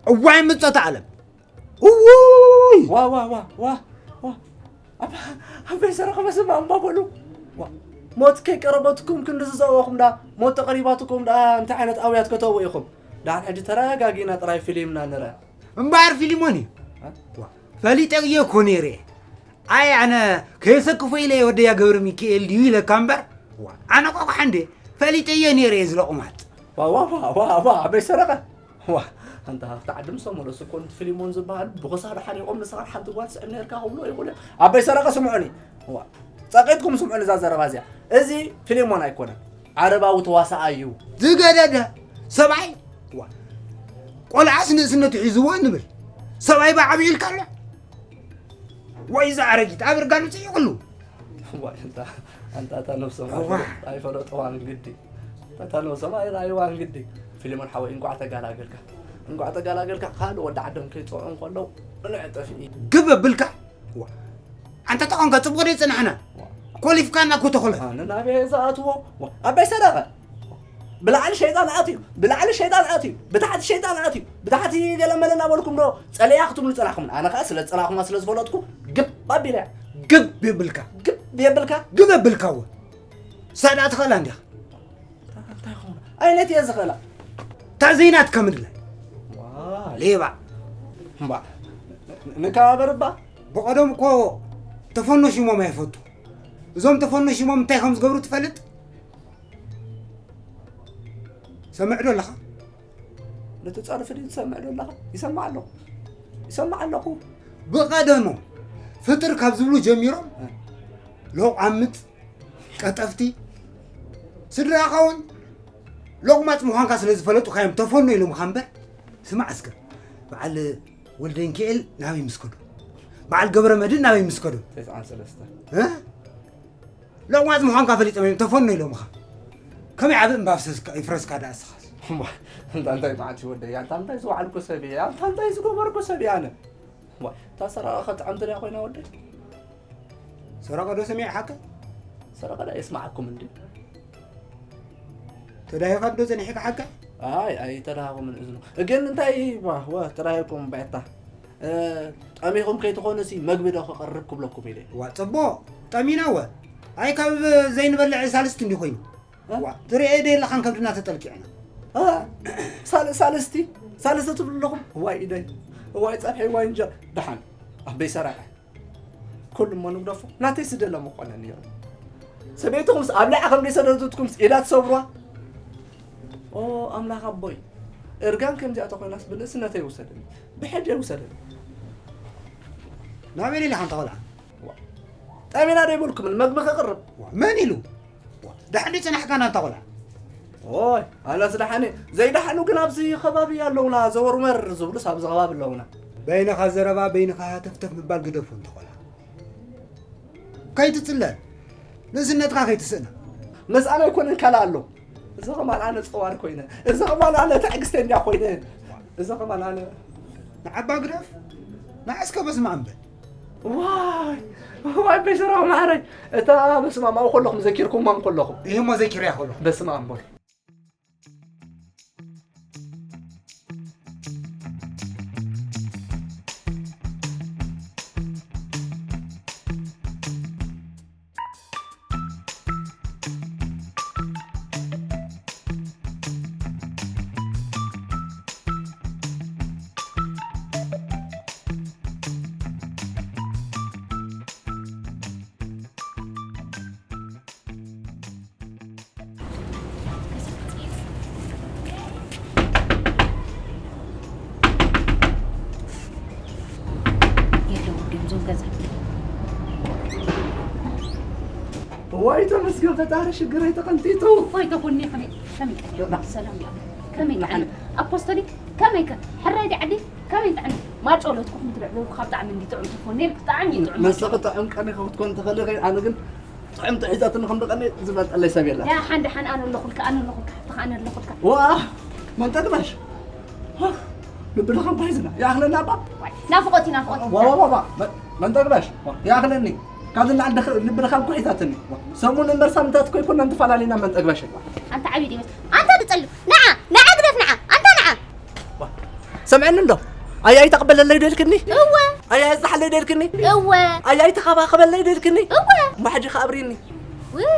እዋይ ምጸተ ዓለም። እውይ! ዋ፣ ዋ፣ ዋ፣ ዋ፣ ዋ። ኣብ-፣ ኣበይ ሰረኸ በስመ ኣብ እምባ በሉ። ዋ፣ ሞት ከይቀረበትኩም ክንዲ ዝጸወኹም ደኣ፣ ሞት ተቐሪባትኩም ደኣ፣ እንታይ ዓይነት ኣውያት ከተው ኢኹም? ደሓን ሕጂ ተረጋጊእና ጥራይ ፊልምና ንርአ። እምበኣር ፊልሞን እዩ። ዋ፣ ፈሊጠዮ እኮ ነይረ። ኣይ ኣነ ከየሰክፎ ኢለ ወደያ ገብረ ሚካኤል ድዩ ኢለካ እምበር። ዋ፣ ኣነ ቆቋሕ እንዴ ፈሊጠዮ ነይረ እየ ዝለቑማት። ዋ፣ ዋ፣ ዋ፣ ዋ፣ ዋ፣ ኣበይ ሰረቐ? ዋ፣ ኣንታ ሃብቲ ዓዲ ምስ ተመለሱ እኮ ነቲ ፊልሞን ዝበሃል ብኽሳዱ ሓሪቖም ንስኻ ሓንቲ ጓል ስዕብ ነርካ ክብሎ ይኽእሉ እዮም። ኣበይ ሰረቐ ስምዑኒ። ዋ፣ ጸቒጥኩም ስምዑኒ እዛ ዘረባ እዚኣ። እዚ ፊልሞን ኣይኮነን። ዓረባዊ ተዋሳኣይ እዩ። ዝገደደ ሰብኣይ። ዋ፣ ቆልዓስ ንእስነቱ ሒዝዎ ንብል። ሰብኣይ ብዓብዩ ኢልካ ኣሎ። ወይ እዛ ኣረጊት ኣብ እርጋኑ ጽይቕሉ። ዋይ፣ ኣንታ፣ ኣንታ እታ ነብሶም ኣይፈለጥዋን ግዲ። እታ ነብሶም ኣይረኣይዋን ግዲ። ፊልሞን ሓወይ፣ እንቋዕ ተጋላገልካ። እንቋዕ ተጋላገልካ። ካልእ ወዲ ዓዶም ከይጸውዑ እንከለዉ፣ እንዕ ጠፊኢ። ግብ ኣብልካ። ዋ። ኣንታ ተኾንካ ጽቡቕ ደይ ጽናሕና። ኮሊፍካና እኮ ተኾለ። ኣነ ናበይ እየ ዝኣትዎ? ዋ፣ ኣባይ ሰረቐ። ብላዕሊ ሸይጣን ኣትዩ፣ ብላዕሊ ሸይጣን ኣትዩ፣ ብታሕቲ ሸይጣን ኣትዩ፣ ብታሕቲ ገለ መለ እናበልኩም ዶ ጸለያ ክትብሉ ጸናሕኩም? ኣነ ኸኣ ስለ ዝጸላእኩማ ስለ ዝፈለጥኩ ግብ ኣቢለ እያ። ግብ የብልካ። ግብ የብልካ። ግብ የብልካ እወ። ሳዳ ትኽእላ እንዲኻ። እንታይ ኾነ? ዓይነት እየ ዝኽእላ። እታ ዘይናትካ ምድላይ። ዋ፣ ሌባ። እምባ። ንከባበር እባ። ብቐደም እኮ ተፈኖ ሽሞም ኣይፈቱ። እዞም ተፈኖ ሽሞም እንታይ ከም ዝገብሩ ትፈልጥ? ሰምዕ ዶ ኣለኻ? ነቲ ጸርፊ ድዩ ትሰምዕ ዶ ኣለኻ? ይሰምዕ ኣለኹ። ይሰምዕ ኣለኹ። ብቐደሞም ፍጥር ካብ ዝብሉ ጀሚሮም እ። ሎቋምጽ፣ ቀጠፍቲ፣ ስድራኻ እውን ሎቕማጽ ምዃንካ ስለ ዝፈለጡኻ እዮም ተፈኖ ኢሎምኻ እምበር። ስማዕ እስከ፣ በዓል ወልደንኪኤል ናበይ ምስ ከዱ? በዓል ገብረ መድህን ናበይ ምስ ከዱ? ተስዓን ሰለስተ። እ? ለዋዝ ምዃንካ ፈሊጦም እዮም ተፈኖ ኢሎምኻ። ከመይ ዓቢ እምባ ፍሰስካ ይፍረስካ ደኣ እስኻስ? እምባ፣ እንታ እንታይ መዓት እዩ ወደይ? ኣንታ እንታይ ዝወዓልኩ ሰብ እየ? ኣንታ እንታይ ዝገበርኩ ሰብ እየ ኣነ? እምባ፣ እታ ሰረቐ ኸጥዕምቲ ድያ ኮይና ወደይ? ሰረቐ ዶ ሰሚዐ ሓቂ? ሰረቐ ደኣ የስምዓኩም እንዲ። ተዳሂኻ ዶ ጸኒሕካ ሓቂ? ኣይ፣ ኣይተዳሃኹምን እዝኑ። ግን እንታይ፣ ዋ፣ ዋ፣ ተዳሂኩም ባይታ። እ፣ ጠሚኹም ከይትኾኑ ሲ መግቢ ዶ ክቐርብ ክብለኩም ኢለ። ዋ፣ ጽቡቕ። ጠሚና ወ። ኣይ፣ ካብ ዘይንበልዕ ሳልስቲ እንዲ ኮይኑ። እ? ዋ፣ ትርእየ ዶ የለኻን ከብድና ተጠልቂዕና። እ፣ ሳል-፣ ሳልስቲ? ሳልስቲ ትብሉ ኣለኹም? እዋይ ኢደይ። እዋይ ጸብሒ፣ እዋይ እንጀራ። ደሓን። ኣበይ ሰራቂ? ኩሉ እሞ ንግደፎ። ናተይ ስደሎም እኮ ነን እዮም። ሰበይትኹምስ ኣብ ላዕሊ ከም ዘይሰደደትኩምስ ኢዳ ትሰብሩዋ? ኦ ኣምላኽ ኣቦይ፣ እርጋን ከምዚኣ ተኾይናስ ብንእስነተይ ውሰደኒ፣ ብሕጂ ውሰደኒ። ናበይ ኢኻ ኣንታ ቆልዓ? ዋ፣ ጠሚና ዶ ኣይበልኩምን መግቢ ከቕርብ? ዋ፣ መን ኢሉ? ዋ፣ ደሓን ዶ ጸናሕካና ኣንታ ቆልዓ? ኦይ፣ ኣነስ ደሓን እየ። ዘይደሓኑ ግን ኣብዚ ከባቢ ኣለውና፣ ዘወርመር ዝብሉስ ኣብዚ ከባቢ ኣለውና። በይንኻ ዘረባ፣ በይንኻ ሃተፍተፍ ምባል ግደፎ ኣንታ ቆልዓ። ከይትጽለል፣ ንእስነትካ ከይትስእና። ምስኣን ኣይኮነን ካልእ ኣሎ። እዚ ኸማን ኣነ ጸዋር ኮይነ፣ እዚ ኸማን ኣነ ትዕግስተኛ ኮይነ፣ እዚ ኸማን ኣነ ንዓባ ግደፍ፣ ንዓ እስከ በስመ ኣብ በል። ዋይ፣ ዋይ፣ በይሰራው ማዕረይ። እታ በስመ ኣብ ኣብኡ ከለኹም ዘኪርኩማ ከለኹም። ይሄ እሞ ዘኪርያ ከለኹ። በስመ ኣብ በሉ። ወይ ተመስገን ፈጣሪ፣ ሽግረይ ተቐንጢጡ። ወይ ተኾኒ ከመይ ከመይ ቀኒኹ? ሰላም ዶ? ከመይ ጥዕና? ኣፖስቶሊክ ከመይ ከ? ሕራይ ዲ ዓዲ ከመይ ጥዕና? ማጮ ለትኩኹም ትልዕሉ ካብ ጣዕሚ እንዲ ጥዑም ትኾኒ፣ ብጣዕሚ እዩ ጥዑም። መሰኺ ጥዑም ቀኒኺ ክትኮን ትኽእሊ፣ ከይ ኣነ ግን ጥዕምቲ ሒዛትኒ ከም ደቐኒ ዝበልጠለይ ሰብ የለን። ያ ሓንደ ሓን ኣነ ኣለኹልካ፣ ኣነ ኣለኹልካ፣ ሓፍትኻ ኣነ ኣለኹልካ። ዋ መንጠግባሽ ልብድኻ እኳ ሒዝና ይኣኽለና ኣባ። ዋይ፣ ናፍቖት እዩ ናፍቖት። ዋ ዋ ዋ ዋ፣ መ- መንጠግባሽ ይኣኽለኒ። ካብዚ ንላዕሊ ደኸ- ልብድኻ እኳ ሒዛትኒ። ሰሙን እምበር ሳምንታት እኮ ይኮና እንተፈላለና መንጠግባሽ። ኣንታ ዓብዪ ዲመስ ኣንታ ትጸልም። ንዓ ንዓ ግደፍ ንዓ ኣንታ ንዓ። ሰምዐኒ እንዶ ኣያይ ተቐበለለይ ዶ ኢልክኒ? እወ ኣያይ ኣጽናሓለይ ዶ ኢልክኒ? እወ ኣያይ ተኸባኸበለይ ዶ ኢልክኒ? እወ ማሕጂ ከኣብሪኒ። ውይ